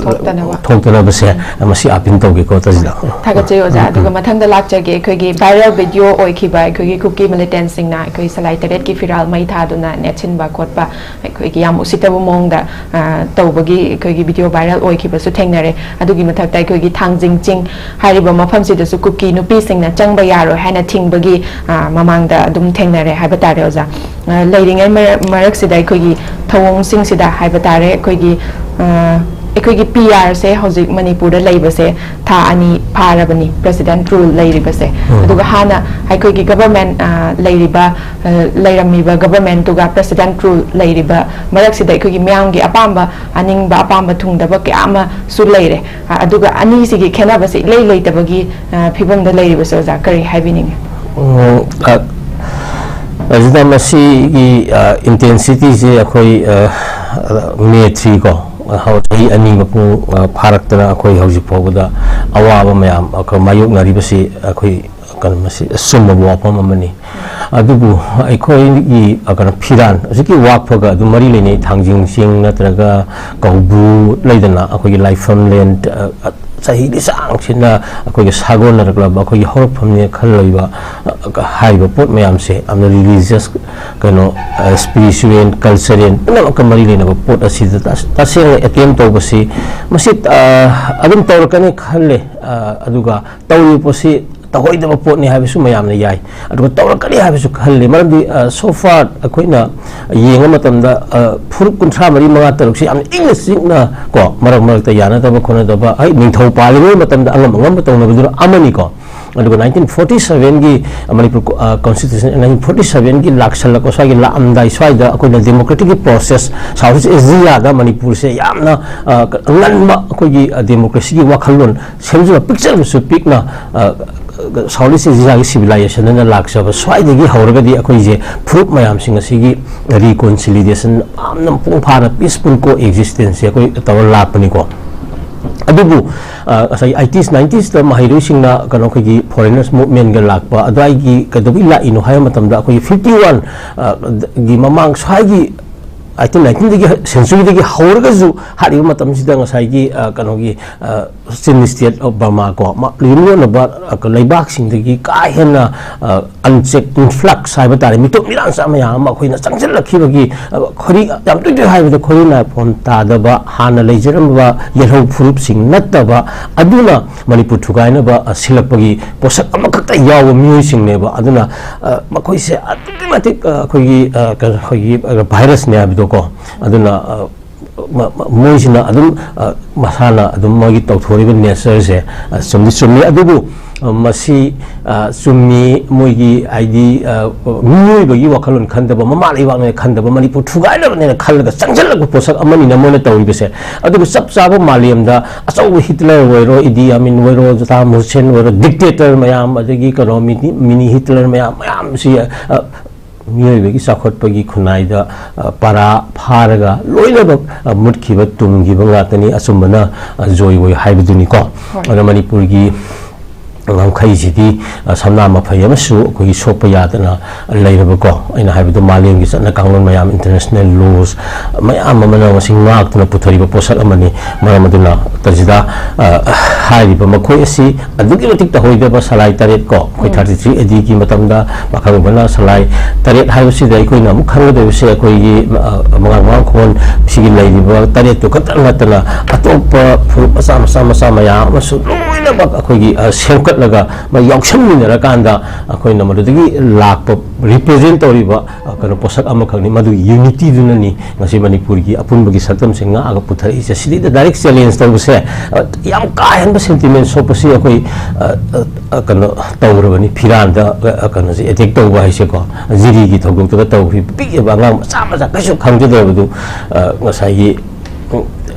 ꯊꯣꯛꯇꯅꯕ꯫ ꯊꯣꯛꯇꯅꯕꯁꯦ ꯃꯁꯤ ꯑꯄꯤꯜ ꯇꯧꯒꯦꯀꯣ, ꯇꯥꯖꯤꯂꯥ꯫ ꯊꯥꯒꯠꯆꯩ ꯑꯣꯖꯥ꯫ ꯑꯗꯨꯒ ꯃꯊꯪꯗ ꯂꯥꯛꯆꯒꯦ, ꯑꯩꯈꯣꯏꯒꯤ viral video ꯑꯣꯏꯈꯤꯕ ꯑꯩꯈꯣꯏꯒꯤ ꯀꯨꯀꯤ militantꯁꯤꯡꯅ ꯑꯩꯈꯣꯏ ꯁꯂꯥꯏ ꯇꯔꯦꯠꯀꯤ ꯐꯤꯔꯥꯜ ꯃꯩ ꯊꯥꯗꯨꯅ ꯅꯦꯠꯁꯤꯟꯕ ꯈꯣꯠꯄ, ꯑꯩꯈꯣꯏꯒꯤ ꯌꯥꯝ ꯎꯁꯤꯠꯇꯕ ꯃꯑꯣꯡꯗ, ꯑ, ꯇꯧꯕꯒꯤ ꯑꯩꯈꯣꯏꯒꯤ video viral ꯑꯣꯏꯈꯤꯕꯁꯨ ꯊꯦꯡꯅꯔꯦ꯫ ꯑꯗꯨꯒꯤ ꯃꯊꯛꯇ ꯑꯩꯈꯣꯏꯒꯤ ꯊꯥꯡꯖꯤꯡ ꯆꯤꯡ ꯍꯥꯏꯔꯤꯕ ꯃꯐꯝꯁꯤꯗꯁꯨ ꯀꯨꯀꯤ ꯅꯨꯄꯤꯁꯤꯡꯅ ꯆꯪꯕ ꯌꯥꯔꯣꯏ ꯍꯥꯏꯅ ꯊꯤꯡꯕꯒꯤ, ꯑ, ꯃꯃꯥꯡꯗ ꯑꯗꯨꯝ ꯊꯦꯡꯅꯔꯦ ꯍꯥꯏꯕ ꯇꯥꯔꯦ ꯑꯣꯖꯥ꯫ ꯑ, ꯂꯩꯔꯤꯉꯩ ꯃꯔꯛ-, ꯃꯔꯛꯁꯤꯗ ꯑꯩꯈꯣꯏꯒꯤ ꯊꯧꯑꯣꯡꯁꯤꯡꯁꯤꯗ ꯍꯥꯏꯕ ꯇꯥꯔꯦ, ꯑꯩꯈꯣꯏꯒꯤ, ꯑ, ꯑꯩꯈꯣꯏꯒꯤ ꯄꯤ ꯑꯥꯔꯁꯦ ꯍꯧꯖꯤꯛ ꯃꯅꯤꯄꯨꯔꯗ ꯂꯩꯕꯁꯦ ꯊꯥ ꯑꯅꯤ ꯐꯥꯔꯕꯅꯤ, ꯄ꯭ꯔꯦꯁꯤꯗꯦꯟ ꯔꯨꯜ ꯂꯩꯔꯤꯕꯁꯦ꯫ ꯑꯗꯨꯒ ꯍꯥꯟꯅ ꯑꯩꯈꯣꯏꯒꯤ ꯒꯕꯔꯃꯦꯟ, ꯑ, ꯂꯩꯔꯤꯕ, ꯑ, ꯂꯩꯔꯝꯃꯤꯕ ꯒꯕꯔꯃꯦꯟꯇꯨꯒ ꯄ꯭ꯔꯦꯁꯤꯗꯦꯟ ꯔꯨꯜ ꯂꯩꯔꯤꯕ ꯃꯔꯛꯁꯤꯗ ꯑꯩꯈꯣꯏꯒꯤ ꯃꯤꯌꯥꯝꯒꯤ ꯑꯄꯥꯝꯕ, ꯑꯅꯤꯡꯕ, ꯑꯄꯥꯝꯕ ꯊꯨꯡꯗꯕ ꯀꯌꯥ ꯑꯃꯁꯨ ꯂꯩꯔꯦ꯫ ꯑ, ꯑꯗꯨꯒ ꯑꯅꯤꯁꯤꯒꯤ ꯈꯦꯠꯅꯕꯁꯦ ꯏꯂꯩ ꯂꯩꯇꯕꯒꯤ, ꯑ, ꯐꯤꯕꯝꯗ ꯂꯩꯔꯤꯕꯁꯦ ꯑꯣꯖꯥ ꯀꯔꯤ ꯍꯥꯏꯕꯤꯅꯤꯡꯉꯤ? ꯎꯝ, ꯑ, ꯑꯁꯤꯗ ꯃꯁꯤꯒꯤ, ꯑ, ꯏꯟꯇꯦꯟꯁꯤꯇꯤꯁꯦ ꯑꯩꯈꯣꯏ, ꯑ, ꯃꯦ ꯊ꯭ꯔꯤ ꯀꯣ, ꯍꯧ-, ꯆꯍꯤ ꯑꯅꯤ ꯃꯄꯨꯡ, ꯑ, ꯐꯥꯔꯛꯇꯅ ꯑꯩꯈꯣꯏ ꯍꯧꯖꯤꯛ ꯐꯥꯎꯕꯗ ꯑꯋꯥꯕ ꯃꯌꯥꯝ ꯑꯩꯈꯣꯏ ꯃꯥꯌꯣꯛꯅꯔꯤꯕꯁꯤ ꯑꯩꯈꯣꯏ ꯀꯩꯅꯣ, ꯃꯁꯤ ꯑꯆꯨꯝꯕ ꯋꯥꯐꯝ ꯑꯃꯅꯤ꯫ ꯑꯗꯨꯕꯨ ꯑꯩꯈꯣꯏꯒꯤ, ꯑ, ꯀꯩꯅꯣ, ꯐꯤꯔꯥꯟ ꯍꯧꯖꯤꯛꯀꯤ ꯋꯥꯛꯐꯒ ꯑꯗꯨꯝ ꯃꯔꯤ ꯂꯩꯅꯩ꯫ ꯊꯥꯡꯖꯤꯡ ꯆꯤꯡ ꯅꯠꯇ꯭ꯔꯒ ꯀꯧꯕ꯭ꯔꯨ ꯂꯩꯗꯅ, ꯑꯩꯈꯣꯏꯒꯤ ꯂꯥꯏꯐꯝ ꯂꯦꯟ, ꯑ, ꯆꯍꯤ ꯂꯤꯁꯥꯡꯁꯤꯟꯅ ꯑꯩꯈꯣꯏꯒꯤ ꯁꯥꯒꯣꯟꯅꯔꯛꯂꯕ ꯑꯩꯈꯣꯏꯒꯤ ꯍꯧꯔꯛꯐꯝꯅꯦ ꯈꯜꯂꯤꯕ, ꯑ, ꯍꯥꯏꯔꯤꯕ ꯄꯣꯠ ꯃꯌꯥꯝꯁꯦ ꯌꯥꯝꯅ ꯔꯤꯂꯤꯖꯤꯌꯁ, ꯀꯩꯅꯣ, ꯑ, ꯁ꯭ꯄꯤꯔꯤꯆꯨꯋꯦꯜ, ꯀꯜꯆꯔꯦꯜ ꯄꯨꯝꯅꯃꯛꯀ ꯃꯔꯤ ꯂꯩꯅꯕ ꯄꯣꯠ ꯑꯁꯤꯗ ꯇꯁ-, ꯇꯁꯦꯡꯅ ꯑꯦꯇꯦꯝ ꯇꯧꯕꯁꯤ ꯃꯁꯤ, ꯑ, ꯑꯗꯨꯝ ꯇꯧꯔꯛꯀꯅꯤ ꯈꯜꯂꯦ꯫ ꯑ, ꯑꯗꯨꯒ ꯇꯧꯔꯤꯕ ꯄꯣꯠꯁꯤ ꯇꯧꯍꯩꯗꯕ ꯄꯣꯠꯅꯤ ꯍꯥꯏꯕꯁꯨ ꯃꯌꯥꯝꯅ ꯌꯥꯏ, ꯑꯗꯨꯒ ꯇꯧꯔꯛꯀꯅꯤ ꯍꯥꯏꯕꯁꯨ ꯈꯜꯂꯤ꯫ ꯃꯔꯝꯗꯤ, ꯑ, so far ꯑꯩꯈꯣꯏꯅ ꯌꯦꯡꯕ ꯃꯇꯝꯗ, ꯑ, ꯐꯨꯔꯨꯞ ꯀꯨꯟꯊ꯭ꯔꯥ ꯃꯔꯤ, ꯃꯉꯥ, ꯇꯔꯨꯛꯁꯤ ꯌꯥꯝꯅ ꯏꯪꯅ ꯆꯤꯛꯅ ꯀꯣ, ꯃꯔꯛ ꯃꯔꯛꯇ ꯌꯥꯅꯗꯕ ꯈꯣꯠꯅꯗꯕ, ꯍꯣꯏ, ꯅꯤꯡꯊꯧ ꯄꯥꯜꯂꯤꯉꯩ ꯃꯇꯝꯗ ꯑꯉꯝ ꯑꯉꯝꯕ ꯇꯧꯅꯕꯗꯨꯅ ꯑꯃꯅꯤꯀꯣ꯫ ꯑꯗꯨꯒ ꯅꯥꯏꯟꯇꯤꯟ ꯐꯣꯔꯇꯤ ꯁꯚꯦꯟꯒꯤ ꯃꯅꯤꯄꯨꯔ ꯀꯣ-, ꯑ, ꯀꯣꯟꯁꯇꯤꯇ꯭ꯌꯨꯁꯟ, ꯅꯥꯏꯟꯇꯤꯟ ꯐꯣꯔꯇꯤ ꯁꯚꯦꯟꯒꯤ ꯂꯥꯛꯁꯜꯂꯛꯄ ꯁ꯭ꯋꯥꯏꯒꯤ ꯂꯥꯛꯑꯝꯗꯥꯏ ꯁ꯭ꯋꯥꯏꯗ ꯑꯩꯈꯣꯏꯅ ꯗꯦꯃꯣꯀ꯭ꯔꯦꯇꯤꯛꯀꯤ ꯄ꯭ꯔꯣꯁꯦꯁ ꯁꯥꯎꯠ ꯏꯁ ꯑꯦꯁꯤꯌꯥꯗ ꯃꯅꯤꯄꯨꯔꯁꯦ ꯌꯥꯝꯅ, ꯑ, ꯉꯟꯕ ꯑꯩꯈꯣꯏꯒꯤ, ꯑ, ꯗꯦꯃꯣꯀ꯭ꯔꯦꯁꯤꯒꯤ ꯋꯥꯈꯜꯂꯣꯟ ꯁꯦꯝꯖꯕ, ꯄꯤꯛꯆꯔꯕꯁꯨ ꯄꯤꯛꯅ, ꯑ, ꯁꯥꯎꯠ ꯏꯁ ꯑꯦꯁꯤꯌꯥꯒꯤ ꯁꯤꯚꯤꯂꯥꯏꯖꯦꯁꯟ ꯑꯅ ꯂꯥꯛꯆꯕ ꯁ꯭ꯋꯥꯏꯗꯒꯤ ꯍꯧꯔꯒꯗꯤ ꯑꯩꯈꯣꯏꯁꯦ ꯐꯨꯔꯨꯞ ꯃꯌꯥꯝꯁꯤꯡ ꯑꯁꯤꯒꯤ ꯔꯤꯀꯣꯟꯁꯤꯂꯤꯗꯦꯁꯟ ꯌꯥꯝꯅ ꯃꯄꯨꯡ ꯐꯥꯅ ꯄꯤꯁꯐꯨꯜ ꯀꯣ ꯑꯦꯛꯖꯤꯁꯇꯦꯟꯁꯁꯦ ꯑꯩꯈꯣꯏ ꯇꯧꯔ ꯂꯥꯛꯄꯅꯤꯀꯣ꯫ ꯑꯗꯨꯕꯨ, ꯑ, ꯉꯁꯥꯏ ꯑꯩꯇꯤꯁ, ꯅꯥꯏꯟꯇꯤꯁꯇ ꯃꯍꯩꯔꯣꯏꯁꯤꯡꯅ ꯀꯩꯅꯣ ꯑꯩꯈꯣꯏꯒꯤ ꯐꯣꯔꯦꯅꯔꯁ ꯃꯨꯚꯃꯦꯟꯒ ꯂꯥꯛꯄ ꯑꯗꯨꯋꯥꯏꯒꯤ ꯀꯩꯗꯧꯕꯩ ꯂꯥꯛꯏꯅꯣ ꯍꯥꯏꯕ ꯃꯇꯝꯗ ꯑꯩꯈꯣꯏꯒꯤ ꯐꯤꯐꯇꯤ ꯋꯥꯟ, ꯑ, ꯒꯤ ꯃꯃꯥꯡ ꯁ꯭ꯋꯥꯏꯒꯤ ꯑꯩꯇꯤꯟ ꯅꯥꯏꯟꯇꯤꯟꯗꯒꯤ ꯁꯦꯟꯆꯨꯔꯤꯗꯒꯤ ꯍꯧꯔꯒꯁꯨ ꯍꯥꯏꯔꯤꯕ ꯃꯇꯝꯁꯤꯗ ꯉꯁꯥꯏꯒꯤ, ꯑ, ꯀꯩꯅꯣꯒꯤ, ꯑ, ꯆꯤꯟ ꯁ꯭ꯇꯦꯠ ꯑꯣꯐ ꯕꯔꯃꯥ ꯀꯣ, ꯃ-, ꯌꯨꯝꯂꯣꯟꯅꯕ, ꯑ, ꯂꯩꯕꯥꯛꯁꯤꯡꯗꯒꯤ ꯀꯥ ꯍꯦꯟꯅ, ꯑ, ꯑꯟꯆꯦꯛ ꯏꯟꯐ꯭ꯂꯛꯁ ꯍꯥꯏꯕ ꯇꯥꯔꯦ, ꯃꯤꯇꯣꯞ ꯃꯤꯔꯥꯡꯆꯥ ꯃꯌꯥꯝ ꯑꯃ ꯑꯩꯈꯣꯏꯅ ꯆꯪꯁꯤꯜꯂꯛꯈꯤꯕꯒꯤ, ꯑ, ꯈꯣꯔꯤ, ꯌꯥꯝ ꯇꯣꯏ ꯇꯣꯏ ꯍꯥꯏꯕꯗ ꯈꯣꯔꯤ ꯅꯥꯏꯐꯣꯝ ꯇꯥꯗꯕ, ꯍꯥꯟꯅ ꯂꯩꯖꯔꯝꯕ ꯌꯦꯜꯍꯧ ꯐꯨꯔꯨꯞꯁꯤꯡ ꯅꯠꯇꯕ ꯑꯗꯨꯅ ꯃꯅꯤꯄꯨꯔ ꯊꯨꯒꯥꯏꯅꯕ, ꯑ, ꯁꯤꯜꯂꯛꯄꯒꯤ ꯄꯣꯠꯁꯛ ꯑꯃꯈꯛꯇ ꯌꯥꯎꯕ ꯃꯤꯑꯣꯏꯁꯤꯡꯅꯦꯕ꯫ ꯑꯗꯨꯅ, ꯑ, ꯃꯈꯣꯏꯁꯦ ꯑꯗꯨꯛꯀꯤ ꯃꯇꯤꯛ, ꯑ, ꯑꯩꯈꯣꯏꯒꯤ, ꯑ, ꯀꯩꯅꯣ, ꯑꯩꯈꯣꯏꯒꯤ, ꯑ, ꯚꯥꯏꯔꯁꯅꯦ ꯍꯥꯏꯕꯗꯣꯀꯣ꯫ ꯑꯗꯨꯅ, ꯑ, ꯃ-, ꯃ-, ꯃꯣꯏꯁꯤꯅ ꯑꯗꯨꯝ, ꯑ, ꯃꯁꯥꯅ ꯑꯗꯨꯝ ꯃꯣꯏꯒꯤ ꯇꯧꯊꯣꯔꯤꯕ nature ꯁꯦ, ꯑ, ꯆꯨꯝꯗꯤ ꯆꯨꯝꯃꯤ꯫ ꯑꯗꯨꯕꯨ, ꯑ, ꯃꯁꯤ, ꯑ, ꯆꯨꯝꯃꯤ, ꯃꯣꯏꯒꯤ ꯍꯥꯏꯗꯤ, ꯑ, ꯃꯤꯑꯣꯏꯕꯒꯤ ꯋꯥꯈꯜꯂꯣꯟ ꯈꯟꯗꯕ, ꯃꯃꯥ ꯂꯩꯕꯥꯛꯅꯦꯅ ꯈꯟꯗꯕ, ꯃꯅꯤꯄꯨꯔ ꯊꯨꯒꯥꯏꯅꯕꯅꯦꯅ ꯈꯜꯂꯒ ꯆꯪꯁꯤꯜꯂꯛꯄ ꯄꯣꯠꯁꯛ ꯑꯃꯅꯤꯅ ꯃꯣꯏꯅ ꯇꯧꯔꯤꯕꯁꯦ꯫ ꯑꯗꯨꯕꯨ ꯆꯞ ꯆꯥꯕ ꯃꯥꯂꯦꯝꯗ ꯑꯆꯧꯕ ꯍꯤꯠꯂꯔ ꯑꯣꯏꯔꯣ, ꯏꯗꯤ ꯑꯃꯤꯟ ꯑꯣꯏꯔꯣ, ꯁꯗꯥꯝ ꯍꯨꯁꯦꯟ ꯑꯣꯏꯔꯣ, dictator ꯃꯌꯥꯝ, ꯑꯗꯒꯤ ꯀꯩꯅꯣ, mini, mini ꯍꯤꯠꯂꯔ ꯃꯌꯥꯝ, ꯃꯌꯥꯝꯁꯤ, ꯑ, ꯃꯤꯑꯣꯏꯕꯒꯤ ꯆꯥꯎꯈꯠꯄꯒꯤ ꯈꯨꯟꯅꯥꯏꯗ, ꯑ, ꯄꯔꯥ ꯐꯥꯔꯒ ꯂꯣꯏꯅꯃꯛ, ꯑ, ꯃꯨꯠꯈꯤꯕ, ꯇꯨꯝꯈꯤꯕ ꯉꯥꯛꯇꯅꯤ꯫ ꯑꯆꯨꯝꯕꯅ, ꯑ, ꯖꯣꯏ ꯑꯣꯏ ꯍꯥꯏꯕꯗꯨꯅꯤꯀꯣ꯫ ꯍꯣꯏ꯫ ꯑꯗꯨꯅ ꯃꯅꯤꯄꯨꯔꯒꯤ ꯉꯝꯈꯩꯁꯤꯗꯤ, ꯑ, ꯁꯝꯅꯥ ꯃꯐꯩ ꯑꯃꯁꯨ ꯑꯩꯈꯣꯏꯒꯤ ꯁꯣꯛꯄ ꯌꯥꯗꯅ ꯂꯩꯔꯕꯀꯣ꯫ ꯑꯩꯅ ꯍꯥꯏꯕꯗꯣ ꯃꯥꯂꯦꯝꯒꯤ ꯆꯠꯅ ꯀꯥꯡꯂꯣꯟ ꯃꯌꯥꯝ, international laws ꯃꯌꯥꯝ ꯑꯃꯅ ꯃꯁꯤ ꯉꯥꯛꯇꯨꯅ ꯄꯨꯊꯔꯤꯕ ꯄꯣꯠꯁꯛ ꯑꯃꯅꯤ꯫ ꯃꯔꯝ ꯑꯗꯨꯅ ꯇꯖꯤꯗꯥ, ꯑ, ꯍꯥꯏꯔꯤꯕ ꯃꯈꯣꯏ ꯑꯁꯤ ꯑꯗꯨꯛꯀꯤ ꯃꯇꯤꯛ ꯇꯧꯍꯩꯗꯕ ꯁꯂꯥꯏ ꯇꯔꯦꯠ ꯀꯣ, ꯑꯩꯈꯣꯏ ꯎꯝ꯫ Thirty three A D ꯒꯤ ꯃꯇꯝꯗ ꯄꯥꯈꯪꯕꯅ ꯁꯂꯥꯏ ꯇꯔꯦꯠ ꯍꯥꯏꯕꯁꯤꯗ ꯑꯩꯈꯣꯏꯅ ꯑꯃꯨꯛ ꯈꯪꯒꯗꯧꯔꯤꯕꯁꯦ ꯑꯩꯈꯣꯏꯒꯤ, ꯑ, ꯃꯉꯥꯡ ꯃꯉꯥꯡꯈꯣꯟ ꯁꯤꯒꯤ ꯂꯩꯔꯤꯕ ꯇꯔꯦꯠꯇꯨ ꯈꯛꯇ ꯅꯠꯇꯅ ꯑꯇꯣꯞꯄ ꯐꯨꯔꯨꯞ ꯃꯆꯥ ꯃꯆꯥ ꯃꯆꯥ ꯃꯌꯥꯝ ꯑꯃꯁꯨ ꯂꯣꯏꯅꯃꯛ ꯑꯩꯈꯣꯏꯒꯤ, ꯑ, ꯁꯦꯝꯒꯠꯂꯒ ꯃ-, ꯌꯥꯎꯁꯟꯃꯤꯟꯅꯔꯀꯥꯟꯗ ꯑꯩꯈꯣꯏꯅ ꯃꯗꯨꯗꯒꯤ ꯂꯥꯛꯄ represent ꯇꯧꯔꯤꯕ, ꯑ, ꯀꯩꯅꯣ ꯄꯣꯠꯁꯛ ꯑꯃꯈꯛꯅꯤ꯫ ꯃꯗꯨꯒꯤ unityꯗꯨꯅꯅꯤ ꯉꯁꯤ ꯃꯅꯤꯄꯨꯔꯒꯤ ꯑꯄꯨꯟꯕꯒꯤ ꯁꯛꯇꯝꯁꯦ ꯉꯥꯛꯑꯒ ꯄꯨꯊꯔꯛꯏꯁꯦ꯫ ꯁꯤꯗꯩꯗ direct challenge ꯇꯧꯕꯁꯦ, ꯑ, ꯌꯥꯝ ꯀꯥ ꯍꯦꯟꯕ sentiment ꯁꯣꯛꯄꯁꯤ ꯑꯩꯈꯣꯏ, ꯑ, ꯑ, ꯑ, ꯀꯩꯅꯣ ꯇꯧꯔꯕꯅꯤ꯫ ꯐꯤꯔꯥꯟꯗ, ꯑ, ꯑ, ꯀꯩꯅꯣꯁꯦ attack ꯇꯧꯕ ꯍꯥꯏꯁꯦꯀꯣ, ꯖꯤꯔꯤꯒꯤ ꯊꯧꯗꯣꯛꯇꯒ ꯇꯧꯈꯤ꯫ ꯄꯤꯛꯏꯕ ꯑꯉꯥꯡ ꯃꯆꯥ ꯃꯆꯥ ꯀꯩꯁꯨ ꯈꯪꯖꯗꯕꯗꯨ, ꯑ, ꯉꯁꯥꯏꯒꯤ, ꯎꯝ,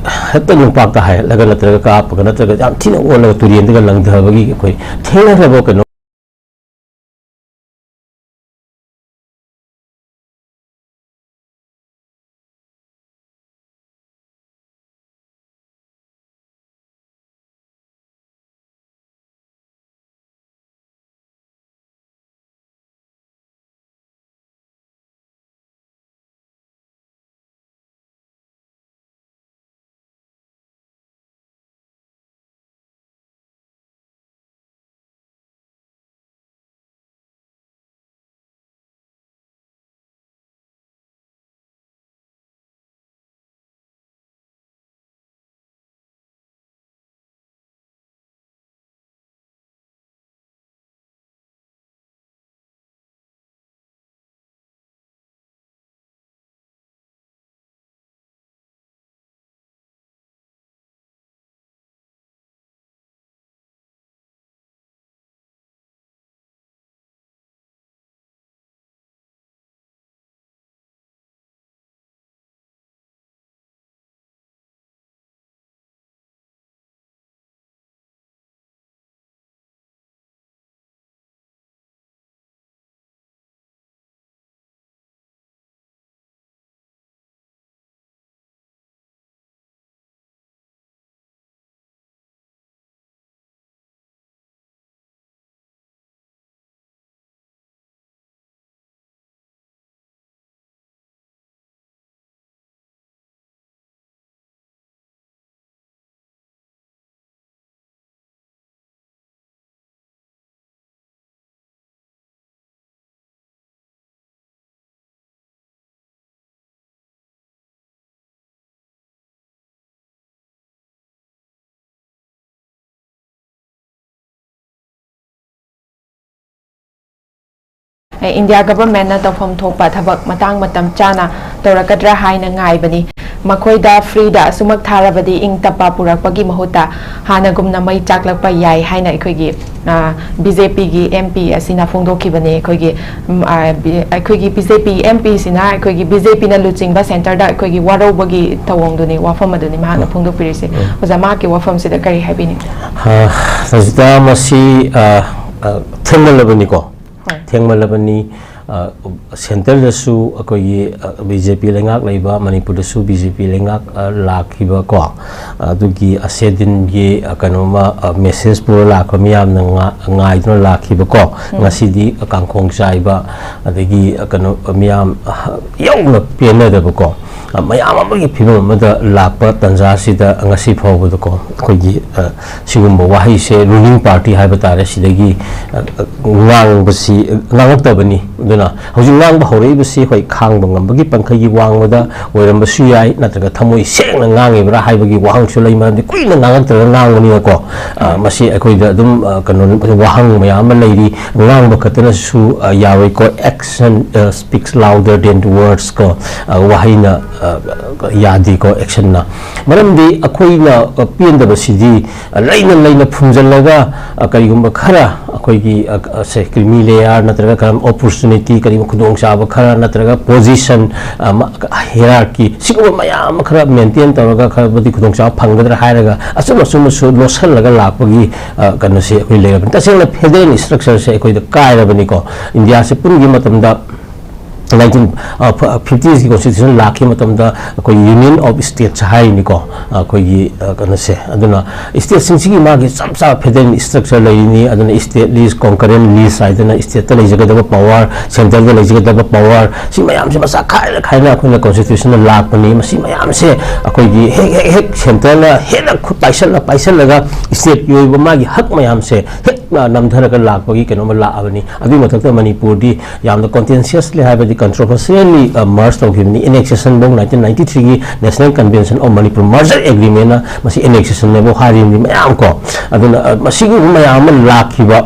ꯍꯦꯛꯇ ꯅꯨꯡꯄꯥꯛꯇ ꯍꯥꯏꯍꯠꯂꯒ ꯅꯠꯇ꯭ꯔꯒ ꯀꯥꯞꯄꯒ ꯅꯠꯇ꯭ꯔꯒ ꯌꯥꯝ ꯊꯤꯅ ꯑꯣꯜꯂꯒ ꯇꯨꯔꯦꯟꯗꯒ ꯂꯪꯊꯕꯒꯤ ꯑꯩꯈꯣꯏ ꯊꯦꯡꯅꯈ꯭ꯔꯕ ꯀꯩꯅꯣ ꯏꯟꯗꯤꯌꯥ ꯒꯚꯔꯟꯃꯦꯟꯠꯅ ꯇꯧꯐꯝ ꯊꯣꯛꯄ ꯊꯕꯛ ꯃꯇꯥꯡ ꯃꯇꯝ ꯆꯥꯅ ꯇꯧꯔꯛꯀꯗ꯭ꯔꯥ ꯍꯥꯏꯅ ꯉꯥꯏꯕꯅꯤ꯫ ꯃꯈꯣꯏꯗ ꯐ꯭ꯔꯤꯗ ꯑꯁꯨꯃꯛ ꯊꯥꯔꯕꯗꯤ ꯏꯪ ꯇꯞꯄ ꯄꯨꯔꯛꯄꯒꯤ ꯃꯍꯨꯠꯇ ꯍꯥꯟꯅꯒꯨꯝꯅ ꯃꯩ ꯆꯥꯛꯂꯛꯄ ꯌꯥꯏ ꯍꯥꯏꯅ ꯑꯩꯈꯣꯏꯒꯤ ꯕꯤ ꯖꯦ ꯄꯤꯒꯤ ꯑꯦꯝ ꯄꯤ ꯑꯁꯤꯅ ꯐꯣꯡꯗꯣꯛꯈꯤꯕꯅꯤ꯫ ꯑꯩꯈꯣꯏꯒꯤ ꯎꯝ, ꯑ, ꯕꯤ- ꯑꯩꯈꯣꯏꯒꯤ ꯕꯤ ꯖꯦ ꯄꯤ ꯑꯦꯝ ꯄꯤꯁꯤꯅ ꯑꯩꯈꯣꯏꯒꯤ ꯕꯤ ꯖꯦ ꯄꯤꯅ ꯂꯨꯆꯤꯡꯕ ꯁꯦꯟꯇꯔꯗ ꯑꯩꯈꯣꯏꯒꯤ ꯋꯥꯔꯧꯕꯒꯤ ꯊꯧꯑꯣꯡꯗꯨꯅꯤ, ꯋꯥꯐꯝ ꯑꯗꯨꯅꯤ ꯃꯍꯥꯛꯅ ꯐꯣꯡꯗꯣꯛꯄꯤꯔꯤꯁꯦ꯫ ꯑꯣꯖꯥ, ꯃꯍꯥꯛꯀꯤ ꯋꯥꯐꯝꯁꯤꯗ ꯀꯔꯤ ꯍꯥꯏꯕꯤꯅꯤꯡ? ꯑ, ꯔꯖꯤꯇꯥ, ꯃꯁꯤ ꯑ, ꯑ, ꯊꯦꯡꯃꯜꯂꯕꯅꯤꯀꯣ꯫ ꯊꯦꯡꯃꯜꯂꯕꯅꯤ꯫ ꯑ, ꯁꯦꯟꯇꯔꯗꯁꯨ ꯑꯩꯈꯣꯏꯒꯤ ꯕꯤ ꯖꯦ ꯄꯤ ꯂꯩꯉꯥꯛ ꯂꯩꯕ, ꯃꯅꯤꯄꯨꯔꯗꯁꯨ ꯕꯤ ꯖꯦ ꯄꯤ ꯂꯩꯉꯥꯛ ꯑ, ꯂꯥꯛꯈꯤꯕ ꯀꯣ, ꯑꯗꯨꯒꯤ ꯑꯁꯦꯗꯤꯟꯒꯤ ꯑ, ꯀꯩꯅꯣꯃ, ꯑ, ꯃꯦꯁꯦꯖ ꯄꯨꯔ ꯂꯥꯛꯄ ꯃꯤꯌꯥꯝꯅ ꯉꯥ- ꯉꯥꯏꯗꯨꯅ ꯂꯥꯛꯈꯤꯕꯀꯣ꯫ ꯎꯝ꯫ ꯉꯁꯤꯗꯤ ꯀꯥꯡꯈꯣꯡ ꯆꯥꯏꯕ, ꯑꯗꯒꯤ ꯑ, ꯀꯩꯅꯣ, ꯃꯤꯌꯥꯝ ꯑ, ꯌꯧꯅ ꯄꯦꯟꯅꯗꯕꯀꯣ, ꯑ, ꯃꯌꯥꯝ ꯑꯃꯒꯤ ꯐꯤꯕꯝ ꯑꯃꯗ ꯂꯥꯛꯄ ꯇꯥꯟꯖꯥꯁꯤꯗ ꯉꯁꯤ ꯐꯥꯎꯕꯗꯀꯣ ꯑꯩꯈꯣꯏꯒꯤ ꯑ, ꯁꯤꯒꯨꯝꯕ ꯋꯥꯍꯩꯁꯦ ꯔꯨꯂꯤꯡ ꯄꯥꯔꯇꯤ ꯍꯥꯏꯕ ꯇꯥꯔꯦ, ꯁꯤꯗꯒꯤ ꯑ, ꯑ, ꯉꯥꯡꯕꯁꯤ ꯉꯥꯡꯉꯛꯇꯕꯅꯤ꯫ ꯑꯗꯨꯅ ꯍꯧꯖꯤꯛ ꯉꯥꯡꯕ ꯍꯧꯔꯛꯏꯕꯁꯤ ꯍꯣꯏ ꯈꯥꯡꯕ ꯉꯝꯕꯒꯤ ꯄꯟꯈꯩꯒꯤ ꯋꯥꯡꯃꯗ ꯑꯣꯏꯔꯝꯕꯁꯨ ꯌꯥꯏ, ꯅꯠꯇ꯭ꯔꯒ ꯊꯃꯣꯏ ꯁꯦꯡꯅ ꯉꯥꯡꯉꯤꯕ꯭ꯔꯥ ꯍꯥꯏꯕꯒꯤ ꯋꯥꯍꯪꯁꯨ ꯂꯩ, ꯃꯔꯝꯗꯤ ꯀꯨꯏꯅ ꯉꯥꯡꯉꯛꯇ꯭ꯔꯒ ꯉꯥꯡꯕꯅꯤꯅꯀꯣ꯫ ꯑ, ꯃꯁꯤ ꯑꯩꯈꯣꯏꯗ ꯑꯗꯨꯝ ꯑ, ꯀꯩꯅꯣ ꯋꯥꯍꯪ ꯃꯌꯥꯝ ꯑꯃ ꯂꯩꯔꯤ꯫ ꯉꯥꯡꯕ ꯈꯛꯇꯅꯁꯨ ꯑ, ꯌꯥꯔꯣꯏꯀꯣ꯫ Action speaks louder than the words ꯀꯣ꯫ ꯑ, ꯋꯥꯍꯩꯅ ꯑ, ꯌꯥꯗꯦꯀꯣ, ꯑꯦꯛꯁꯟꯅ꯫ ꯃꯔꯝꯗꯤ ꯑꯩꯈꯣꯏꯅ ꯑ, ꯄꯦꯟꯗꯕꯁꯤꯗꯤ ꯑ, ꯂꯩꯅ ꯂꯩꯅ ꯐꯨꯝꯖꯤꯜꯂꯒ ꯑ, ꯀꯔꯤꯒꯨꯝꯕ ꯈꯔ ꯑꯩꯈꯣꯏꯒꯤ ꯑ, ꯑ, ꯁꯦ creamy layer ꯅꯠꯇ꯭ꯔꯒ ꯈꯔ opportunity, ꯀꯔꯤꯒꯨꯝꯕ ꯈꯨꯗꯣꯡꯆꯥꯕ ꯈꯔ ꯅꯠꯇ꯭ꯔꯒ position, ꯑ, ꯃ- hierarchy ꯁꯤꯒꯨꯝꯕ ꯃꯌꯥꯝ ꯑꯃ ꯈꯔ maintain ꯇꯧꯔꯒ ꯈꯔꯕꯨꯗꯤ ꯈꯨꯗꯣꯡꯆꯥꯕ ꯐꯪꯒꯗ꯭ꯔꯥ ꯍꯥꯏꯔꯒ ꯑꯆꯨꯝ ꯑꯆꯨꯝꯕꯁꯨ ꯂꯣꯠꯁꯤꯜꯂꯒ ꯂꯥꯛꯄꯒꯤ ꯑ, ꯀꯩꯅꯣꯁꯦ ꯑꯩꯈꯣꯏ ꯂꯩꯔꯕꯅꯤ꯫ ꯇꯁꯦꯡꯅ federal structure ꯁꯦ ꯑꯩꯈꯣꯏꯗ ꯀꯥꯏꯔꯕꯅꯤꯀꯣ꯫ ꯏꯟꯗꯤꯌꯥꯁꯦ ꯄꯨꯟꯈꯤꯕ ꯃꯇꯝꯗ nineteen fifties ꯀꯤ constitution ꯂꯥꯛꯈꯤꯕ ꯃꯇꯝꯗ ꯑꯩꯈꯣꯏ Union of States ꯍꯥꯏꯔꯤꯅꯤꯀꯣ, ꯑꯩꯈꯣꯏꯒꯤ ꯑ, ꯀꯩꯅꯣꯁꯦ꯫ ꯑꯗꯨꯅ state ꯁꯤꯡꯁꯤꯒꯤ ꯃꯥꯒꯤ ꯆꯞ ꯆꯥꯕ federal structure ꯂꯩꯔꯤꯅꯤ꯫ ꯑꯗꯨꯅ state list, concurrent list ꯍꯥꯏꯗꯅ state ꯇ ꯂꯩꯖꯒꯗꯕ power, centre ꯗ ꯂꯩꯖꯒꯗꯕ power, ꯁꯤ ꯃꯌꯥꯝꯁꯦ ꯃꯁꯥ ꯈꯥꯏꯔ ꯈꯥꯏꯅ ꯑꯩꯈꯣꯏꯅ constitution ꯗ ꯂꯥꯛꯄꯅꯤ꯫ ꯃꯁꯤ ꯃꯌꯥꯝꯁꯦ ꯑꯩꯈꯣꯏꯒꯤ ꯍꯦꯛ ꯍꯦꯛ ꯍꯦꯛ centre ꯅ ꯍꯦꯟꯅ ꯈꯨꯠ ꯄꯥꯏꯁꯜꯂ ꯄꯥꯏꯁꯜꯂꯒ state ꯀꯤ ꯑꯣꯏꯕ ꯃꯥꯒꯤ ꯍꯛ ꯃꯌꯥꯝꯁꯦ ꯍꯦꯛ ꯅꯝꯊꯔꯒ ꯂꯥꯛꯄꯒꯤ ꯀꯩꯅꯣꯝꯃ ꯂꯥꯛꯑꯕꯅꯤ꯫ ꯑꯗꯨꯒꯤ ꯃꯊꯛꯇ ꯃꯅꯤꯄꯨꯔꯗꯤ ꯌꯥꯝꯅ contentiously ꯍꯥꯏꯕꯗꯤ controversially, ꯑ, merge ꯇꯧꯈꯤꯕꯅꯤ꯫ Annexation ꯐꯧ nineteen ninety three ꯒꯤ National Convention of Manipur Merger Agreement ꯅ ꯃꯁꯤ annexation ꯅꯦꯕꯨ ꯍꯥꯏꯔꯤꯕꯅꯤ ꯃꯌꯥꯝ ꯀꯣ꯫ ꯑꯗꯨꯅ, ꯑ, ꯃꯁꯤꯒꯨꯝꯕ ꯃꯌꯥꯝ ꯑꯃ ꯂꯥꯛꯈꯤꯕ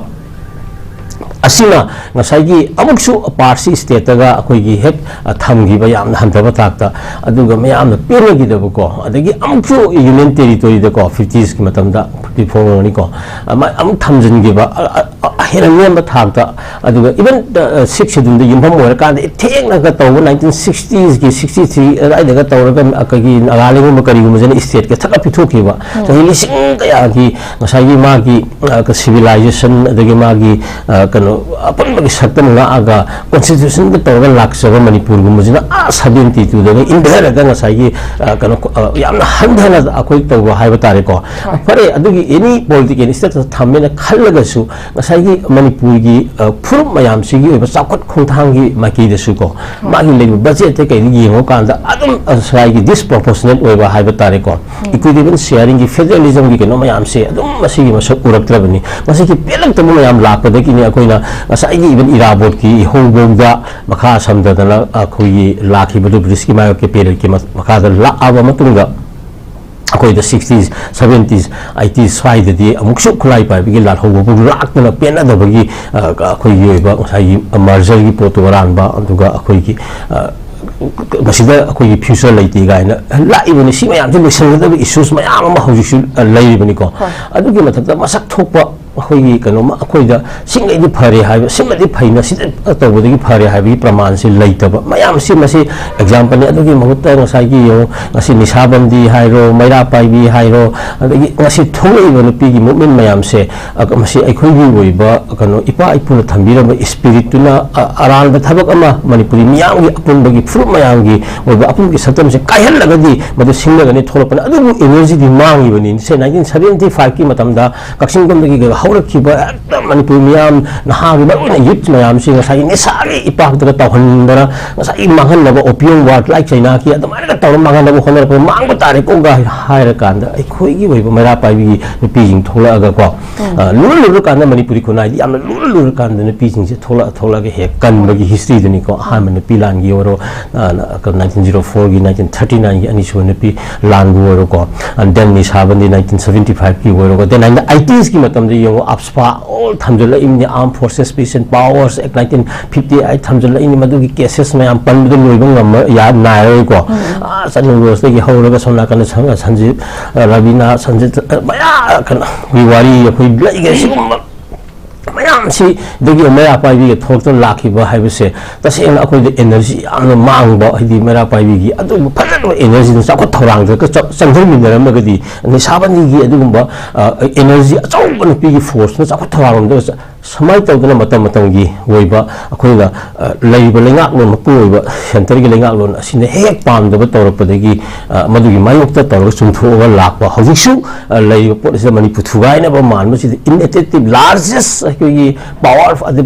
ꯁꯤꯅ ꯉꯁꯥꯏꯒꯤ ꯑꯃꯨꯛꯁꯨ ꯄꯥꯔꯠꯁꯤ ꯁ꯭ꯇꯦꯠꯇꯒ ꯑꯩꯈꯣꯏꯒꯤ ꯍꯦꯛ, ꯑ, ꯊꯝꯈꯤꯕ, ꯌꯥꯝꯅ ꯍꯟꯊꯕ ꯊꯥꯛꯇ, ꯑꯗꯨꯒ ꯃꯌꯥꯝꯅ ꯄꯦꯟꯅꯈꯤꯗꯕꯀꯣ, ꯑꯗꯒꯤ ꯑꯃꯨꯛꯁꯨ ꯌꯨꯅꯤꯌꯟ ꯇꯦꯔꯤꯇꯣꯔꯤꯗꯀꯣ, ꯐꯤꯐꯇꯤꯁꯀꯤ ꯃꯇꯝꯗ, ꯐꯤꯐꯇꯤ ꯐꯣꯔ ꯑꯣꯏꯔꯅꯤꯀꯣ, ꯑꯃ ꯑꯃꯨꯛ ꯊꯝꯖꯤꯟꯈꯤꯕ, ꯑ, ꯑ, ꯑ, ꯍꯦꯟꯅ ꯅꯦꯝꯕ ꯊꯥꯛꯇ, ꯑꯗꯨꯒ ꯏꯚꯟ, ꯑ, ꯁꯤꯛꯁ ꯁꯦꯗꯨꯜꯗ ꯌꯨꯝꯐꯝ ꯑꯣꯏꯔꯀꯥꯟꯗ ꯊꯦꯡꯅꯒ ꯇꯧꯕ ꯅꯥꯏꯟꯇꯤꯟ ꯁꯤꯛꯁꯇꯤꯁꯀꯤ, ꯁꯤꯛꯁꯇꯤ ꯊ꯭ꯔꯤ ꯑꯗꯨꯋꯥꯏꯗꯒ ꯇꯧꯔꯒ ꯑꯩꯈꯣꯏꯒꯤ ꯅꯥꯒꯥꯂꯦꯟꯒꯨꯝꯕ ꯀꯔꯤꯒꯨꯝꯕꯁꯤꯅ ꯁ꯭ꯇꯦꯠꯀ ꯊꯠꯂ ꯄꯤꯊꯣꯛꯈꯤꯕ, ꯆꯍꯤ ꯂꯤꯁꯤꯡ ꯀꯌꯥꯒꯤ ꯉꯁꯥꯏꯒꯤ ꯃꯥꯒꯤ, ꯑ, ꯀ-, ꯁꯤꯚꯤꯂꯥꯏꯖꯦꯁꯟ, ꯑꯗꯒꯤ ꯃꯥꯒꯤ, ꯑ, ꯀꯩꯅꯣ, ꯑꯄꯨꯟꯕꯒꯤ ꯁꯛꯇꯝ ꯉꯥꯛꯑꯒ ꯀꯣꯟꯁꯇꯤꯇ꯭ꯌꯨꯁꯟꯗ ꯇꯧꯔꯒ ꯂꯥꯛꯆꯕ ꯃꯅꯤꯄꯨꯔꯒꯨꯝꯕꯁꯤꯅ, ꯑ, ꯁꯚꯦꯟꯇꯤ ꯇꯨꯗꯒ ꯏꯟꯊꯔꯒ ꯉꯁꯥꯏꯒꯤ, ꯑ, ꯀꯩꯅꯣ, ꯑ, ꯌꯥꯝꯅ ꯍꯟꯊꯅ ꯑꯩꯈꯣꯏ ꯇꯧꯕ ꯍꯥꯏꯕ ꯇꯥꯔꯦꯀꯣ꯫ ꯍꯣꯏ꯫ ꯐꯔꯦ, ꯑꯗꯨꯒꯤ ꯑꯦꯅꯤ ꯄꯣꯂꯤꯇꯤꯀꯦꯜ ꯁ꯭ꯇꯦꯇꯁ ꯊꯝꯃꯦꯅ ꯈꯜꯂꯒꯁꯨ, ꯉꯁꯥꯏꯒꯤ ꯃꯅꯤꯄꯨꯔꯒꯤ, ꯑ, ꯐꯨꯔꯨꯞ ꯃꯌꯥꯝꯁꯤꯒꯤ ꯑꯣꯏꯕ ꯆꯥꯎꯈꯠ ꯈꯣꯡꯊꯥꯡꯒꯤ ꯃꯥꯏꯀꯩꯗꯁꯨꯀꯣ, ꯍꯣꯏ꯫ ꯃꯥꯒꯤ ꯂꯩꯕ ꯕꯖꯦꯠꯇ ꯀꯩꯗ ꯌꯦꯡꯉꯨꯀꯥꯟꯗ ꯑꯗꯨꯝ ꯉꯁꯥꯏꯒꯤ ꯗꯤꯁꯄ꯭ꯔꯣꯄꯣꯔꯁꯅꯦꯠ ꯑꯣꯏꯕ ꯍꯥꯏꯕ ꯇꯥꯔꯦꯀꯣ, ꯎꯝ꯫ ꯏꯀ꯭ꯋꯤꯇꯦꯕꯜ ꯁꯤꯌꯥꯔꯤꯡꯒꯤ, ꯐꯦꯗꯔꯦꯂꯤꯖꯝꯒꯤ ꯀꯩꯅꯣ ꯃꯌꯥꯝꯁꯦ ꯑꯗꯨꯝ ꯃꯁꯤꯒꯤ ꯃꯁꯛ ꯎꯔꯛꯇ꯭ꯔꯕꯅꯤ꯫ ꯃꯁꯤꯒꯤ ꯄꯦꯜꯂꯛꯇꯕ ꯃꯌꯥꯝ ꯂꯥꯛꯄꯗꯒꯤꯅꯤ ꯑꯩꯈꯣꯏꯅ ꯉꯁꯥꯏꯒꯤ ꯏꯚꯟ ꯏꯔꯥꯕꯣꯠꯀꯤ ꯏꯍꯧꯐꯧꯗ ꯃꯈꯥ ꯁꯝꯊꯗꯅ ꯑꯩꯈꯣꯏꯒꯤ ꯂꯥꯛꯈꯤꯕꯗꯨ ꯕ꯭ꯔꯤꯇꯤꯁꯀꯤ ꯃꯥꯌꯣꯛꯀꯤ ꯄꯦꯔꯦꯠꯀꯤ ꯃꯈꯥꯗ ꯂꯥꯛꯑꯕ ꯃꯇꯨꯡꯗ, ꯑꯩꯈꯣꯏꯗ ꯁꯤꯛꯁꯇꯤꯁ, ꯁꯚꯦꯟꯇꯤꯁ, ꯑꯩꯠꯇꯤꯁ ꯁ꯭ꯋꯥꯏꯗꯗꯤ ꯑꯃꯨꯛꯁꯨ ꯈꯨꯠꯂꯥꯏ ꯄꯥꯏꯕꯒꯤ ꯂꯥꯜꯍꯧꯕꯕꯨ ꯂꯥꯛꯇꯅ ꯄꯦꯟꯅꯗꯕꯒꯤ, ꯑ, ꯑꯩꯈꯣꯏꯒꯤ ꯑꯣꯏꯕ ꯉꯁꯥꯏꯒꯤ ꯃꯔꯖꯔꯒꯤ ꯄꯣꯠꯇꯨ ꯑꯔꯥꯟꯕ, ꯑꯗꯨꯒ ꯑꯩꯈꯣꯏꯒꯤ, ꯑ, ꯃꯁꯤꯗ ꯑꯩꯈꯣꯏꯒꯤ ꯐ꯭ꯌꯨꯆꯔ ꯂꯩꯇꯦ ꯀꯥꯏꯅ ꯂꯥꯛꯏꯕꯅꯤ꯫ ꯁꯤ ꯃꯌꯥꯝꯁꯦ ꯂꯣꯏꯁꯤꯟꯒꯗꯕ ꯏꯁꯨꯁ ꯃꯌꯥꯝ ꯑꯃ ꯍꯧꯖꯤꯛꯁꯨ, ꯑ, ꯂꯩꯔꯤꯕꯅꯤꯀꯣ꯫ ꯍꯣꯏ꯫ ꯑꯗꯨꯒꯤ ꯃꯊꯛꯇ ꯃꯁꯛ ꯊꯣꯛꯄ ꯑꯩꯈꯣꯏꯒꯤ ꯀꯩꯅꯣꯝꯃ ꯑꯩꯈꯣꯏꯗ ꯁꯤꯡꯉꯩꯗꯤ ꯐꯔꯦ ꯍꯥꯏꯕ, ꯁꯤꯃꯗꯤ ꯐꯩꯅ, ꯁꯤꯗ ꯇꯧꯕꯗꯒꯤ ꯐꯔꯦ ꯍꯥꯏꯕꯒꯤ ꯄ꯭ꯔꯃꯥꯟꯁꯤ ꯂꯩꯇꯕ ꯃꯌꯥꯝꯁꯤ, ꯃꯁꯤ ꯑꯦꯛꯖꯥꯝꯄꯜꯅꯤ꯫ ꯑꯗꯨꯒꯤ ꯃꯍꯨꯠꯇ ꯉꯁꯥꯏꯒꯤ ꯌꯦꯡꯉꯨ, ꯉꯁꯤ ꯅꯤꯁꯥꯕꯟꯗꯤ ꯍꯥꯏꯔꯣ, ꯃꯩꯔꯥ ꯄꯥꯏꯕꯤ ꯍꯥꯏꯔꯣ, ꯑꯗꯒꯤ ꯉꯁꯤ ꯊꯣꯛꯂꯛꯏꯕ ꯅꯨꯄꯤꯒꯤ ꯃꯨꯞꯃꯦꯟ ꯃꯌꯥꯝꯁꯦ, ꯑ, ꯃꯁꯤ ꯑꯩꯈꯣꯏꯒꯤ ꯑꯣꯏꯕ ꯀꯩꯅꯣ, ꯏꯄꯥ ꯏꯄꯨꯅ ꯊꯝꯕꯤꯔꯝꯕ ꯏꯁꯄꯤꯔꯤꯠꯇꯨꯅ, ꯑ, ꯑꯔꯥꯟꯕ ꯊꯕꯛ ꯑꯃ, ꯃꯅꯤꯄꯨꯔꯤ ꯃꯤꯌꯥꯝꯒꯤ ꯑꯄꯨꯟꯕꯒꯤ ꯐꯨꯔꯨꯞ ꯃꯌꯥꯝꯒꯤ ꯑꯣꯏꯕ ꯑꯄꯨꯟꯕꯒꯤ ꯁꯛꯇꯝꯁꯦ ꯀꯥꯏꯍꯜꯂꯒꯗꯤ ꯃꯗꯨ ꯁꯤꯡꯂꯒꯅꯤ ꯊꯣꯛꯂꯛꯄꯅꯤ꯫ ꯑꯗꯨꯕꯨ ꯏꯅꯔꯖꯤꯗꯤ ꯃꯥꯡꯉꯤꯕꯅꯤ꯫ ꯁꯦ, ꯅꯥꯏꯟꯇꯤꯟ ꯁꯚꯦꯟꯇꯤ ꯐꯥꯏꯚꯀꯤ ꯃꯇꯝꯗ ꯀꯛꯆꯤꯡ ꯂꯣꯝꯗꯒꯤ ꯍꯧꯔꯛꯈꯤꯕ ꯍꯦꯛꯇ ꯃꯅꯤꯄꯨꯔ ꯃꯤꯌꯥꯝ, ꯅꯍꯥꯒꯤ ꯃꯔꯨꯑꯣꯏꯅ ꯌꯨꯠ ꯃꯌꯥꯝꯁꯤ ꯉꯁꯥꯏꯒꯤ ꯅꯤꯁꯥꯒꯤ ꯏꯄꯥꯛꯇꯒ ꯇꯧꯍꯟꯗꯅ, ꯉꯁꯥꯏꯒꯤ ꯃꯥꯡꯍꯟꯅꯕ, opium war, like China ꯀꯤ ꯑꯗꯨꯃꯥꯏꯅꯒ ꯇꯧꯔ ꯃꯥꯡꯍꯟꯅꯕ ꯍꯣꯠꯅꯔꯛꯄꯗ ꯃꯥꯡꯕ ꯇꯥꯔꯦꯀꯣꯒ ꯍꯥꯏꯔꯀꯥꯟꯗ, ꯑꯩꯈꯣꯏꯒꯤ ꯑꯣꯏꯕ ꯃꯩꯔꯥ ꯄꯥꯏꯕꯤꯒꯤ ꯅꯨꯄꯤꯁꯤꯡ ꯊꯣꯛꯂꯛꯑꯒꯀꯣ, ꯎꯝ꯫ ꯑ, ꯂꯨꯔ ꯂꯨꯔꯀꯥꯟꯗ ꯃꯅꯤꯄꯨꯔꯤ ꯈꯨꯟꯅꯥꯏꯗꯤ ꯌꯥꯝꯅ ꯂꯨꯔ ꯂꯨꯔꯀꯥꯟꯗ ꯅꯨꯄꯤꯁꯤꯡꯁꯦ ꯊꯣꯛꯂꯛꯑ ꯊꯣꯛꯂꯛꯑꯒ ꯍꯦꯛ ꯀꯟꯕꯒꯤ ꯍꯤꯁꯇ꯭ꯔꯤꯗꯨꯅꯤꯀꯣ꯫ ꯑꯍꯥꯟꯕ ꯅꯨꯄꯤ ꯂꯥꯟꯒꯤ ꯑꯣꯏꯔꯣ, ꯑ, ꯅꯥꯏꯟꯇꯤꯟ ꯖꯤꯔꯣ ꯐꯣꯔꯒꯤ, ꯅꯥꯏꯟꯇꯤꯟ ꯊꯥꯔꯇꯤ ꯅꯥꯏꯟꯒꯤ ꯑꯅꯤꯁꯨꯕ ꯅꯨꯄꯤ ꯂꯥꯟꯕꯨ ꯑꯣꯏꯔꯣꯀꯣ, and then ꯅꯤꯁꯥꯕꯟꯗꯤ ꯅꯥꯏꯟꯇꯤꯟ ꯁꯚꯦꯟꯇꯤ ꯐꯥꯏꯚꯀꯤ ꯑꯣꯏꯔꯣꯀꯣ, then nineteen eighties ꯀꯤ ꯃꯇꯝꯗ ꯑꯞꯁꯄꯥ ꯑꯣꯜ ꯊꯝꯖꯤꯜꯂꯛꯏꯕꯅꯤ, Armed Forces Peace and Powers Act nineteen fifty eight ꯊꯝꯖꯤꯜꯂꯛꯏꯅꯤ, ꯃꯗꯨꯒꯤ ꯀꯦꯁꯦꯁ ꯃꯌꯥꯝ ꯄꯟꯕꯗ ꯂꯣꯏꯕ ꯉꯝꯃ ꯌꯥ-, ꯅꯥꯏꯔꯣꯏꯀꯣ꯫ ꯑꯥ, ꯆꯅꯨ ꯔꯣꯁꯇꯒꯤ ꯍꯧꯔꯒ ꯁꯣꯝ ꯅꯥꯀꯟꯗ ꯁꯪ-, ꯁꯟꯖꯤꯠ, ꯑ, ꯔꯕꯤꯅꯥ, ꯁꯟꯖꯤꯠ, ꯑ, ꯃꯌꯥꯝ ꯀꯩꯅꯣꯒꯤ ꯋꯥꯔꯤ ꯑꯩꯈꯣꯏ ꯂꯩꯈ꯭ꯔꯦ꯫ ꯁꯤꯒꯨꯝꯕ ꯃꯌꯥꯝꯁꯤꯗꯒꯤ ꯃꯩꯔꯥ ꯄꯥꯏꯕꯤꯒ ꯊꯣꯛꯂꯛꯇꯨꯅ ꯂꯥꯛꯈꯤꯕ ꯍꯥꯏꯕꯁꯦ ꯇꯁꯦꯡꯅ ꯑꯩꯈꯣꯏꯗ ꯑꯦꯅꯔꯖꯤ ꯌꯥꯝꯅ ꯃꯥꯡꯕ, ꯍꯥꯏꯗꯤ ꯃꯩꯔꯥ ꯄꯥꯏꯕꯤꯒꯤ ꯑꯗꯨꯒꯨꯝꯕ ꯐꯖꯅ ꯑꯦꯅꯔꯖꯤꯗꯨ ꯆꯥꯎꯈꯠ ꯊꯧꯔꯥꯡꯗꯒ ꯆ-, ꯆꯪꯁꯤꯟꯃꯤꯟꯅꯔꯝꯃꯒꯗꯤ ꯅꯤꯁꯥꯕꯟꯗꯤꯒꯤ ꯑꯗꯨꯒꯨꯝꯕ, ꯑ, ꯑꯦꯅꯔꯖꯤ ꯑꯆꯧꯕ ꯅꯨꯄꯤꯒꯤ ꯐꯣꯔꯁꯅ ꯆꯥꯎꯈꯠ ꯊꯧꯔꯥꯡꯂꯣꯝꯗ ꯆ-, ꯁꯨꯃꯥꯏꯅ ꯇꯧꯗꯅ ꯃꯇꯝ ꯃꯇꯝꯒꯤ ꯑꯣꯏꯕ ꯑꯩꯈꯣꯏꯅ, ꯑ, ꯂꯩꯔꯤꯕ ꯂꯩꯉꯥꯛꯂꯣꯟ, ꯃꯄꯨꯡ ꯑꯣꯏꯕ ꯁꯦꯟꯇꯔꯒꯤ ꯂꯩꯉꯥꯛꯂꯣꯟ ꯑꯁꯤꯅ ꯍꯦꯛ ꯍꯦꯛ ꯄꯥꯝꯗꯕ ꯇꯧꯔꯛꯄꯗꯒꯤ, ꯑ, ꯃꯗꯨꯒꯤ ꯃꯥꯌꯣꯛꯇ ꯇꯧꯔꯒ ꯆꯨꯝꯊꯣꯛꯑꯒ ꯂꯥꯛꯄ꯫ ꯍꯧꯖꯤꯛꯁꯨ, ꯑ, ꯂꯩꯔꯤꯕ ꯄꯣꯠ ꯑꯁꯤꯗ ꯃꯅꯤꯄꯨꯔ ꯊꯨꯒꯥꯏꯅꯕ ꯃꯥꯟꯕꯁꯤꯗ ineffective largest ꯑꯩꯈꯣꯏꯒꯤ power ꯑꯗ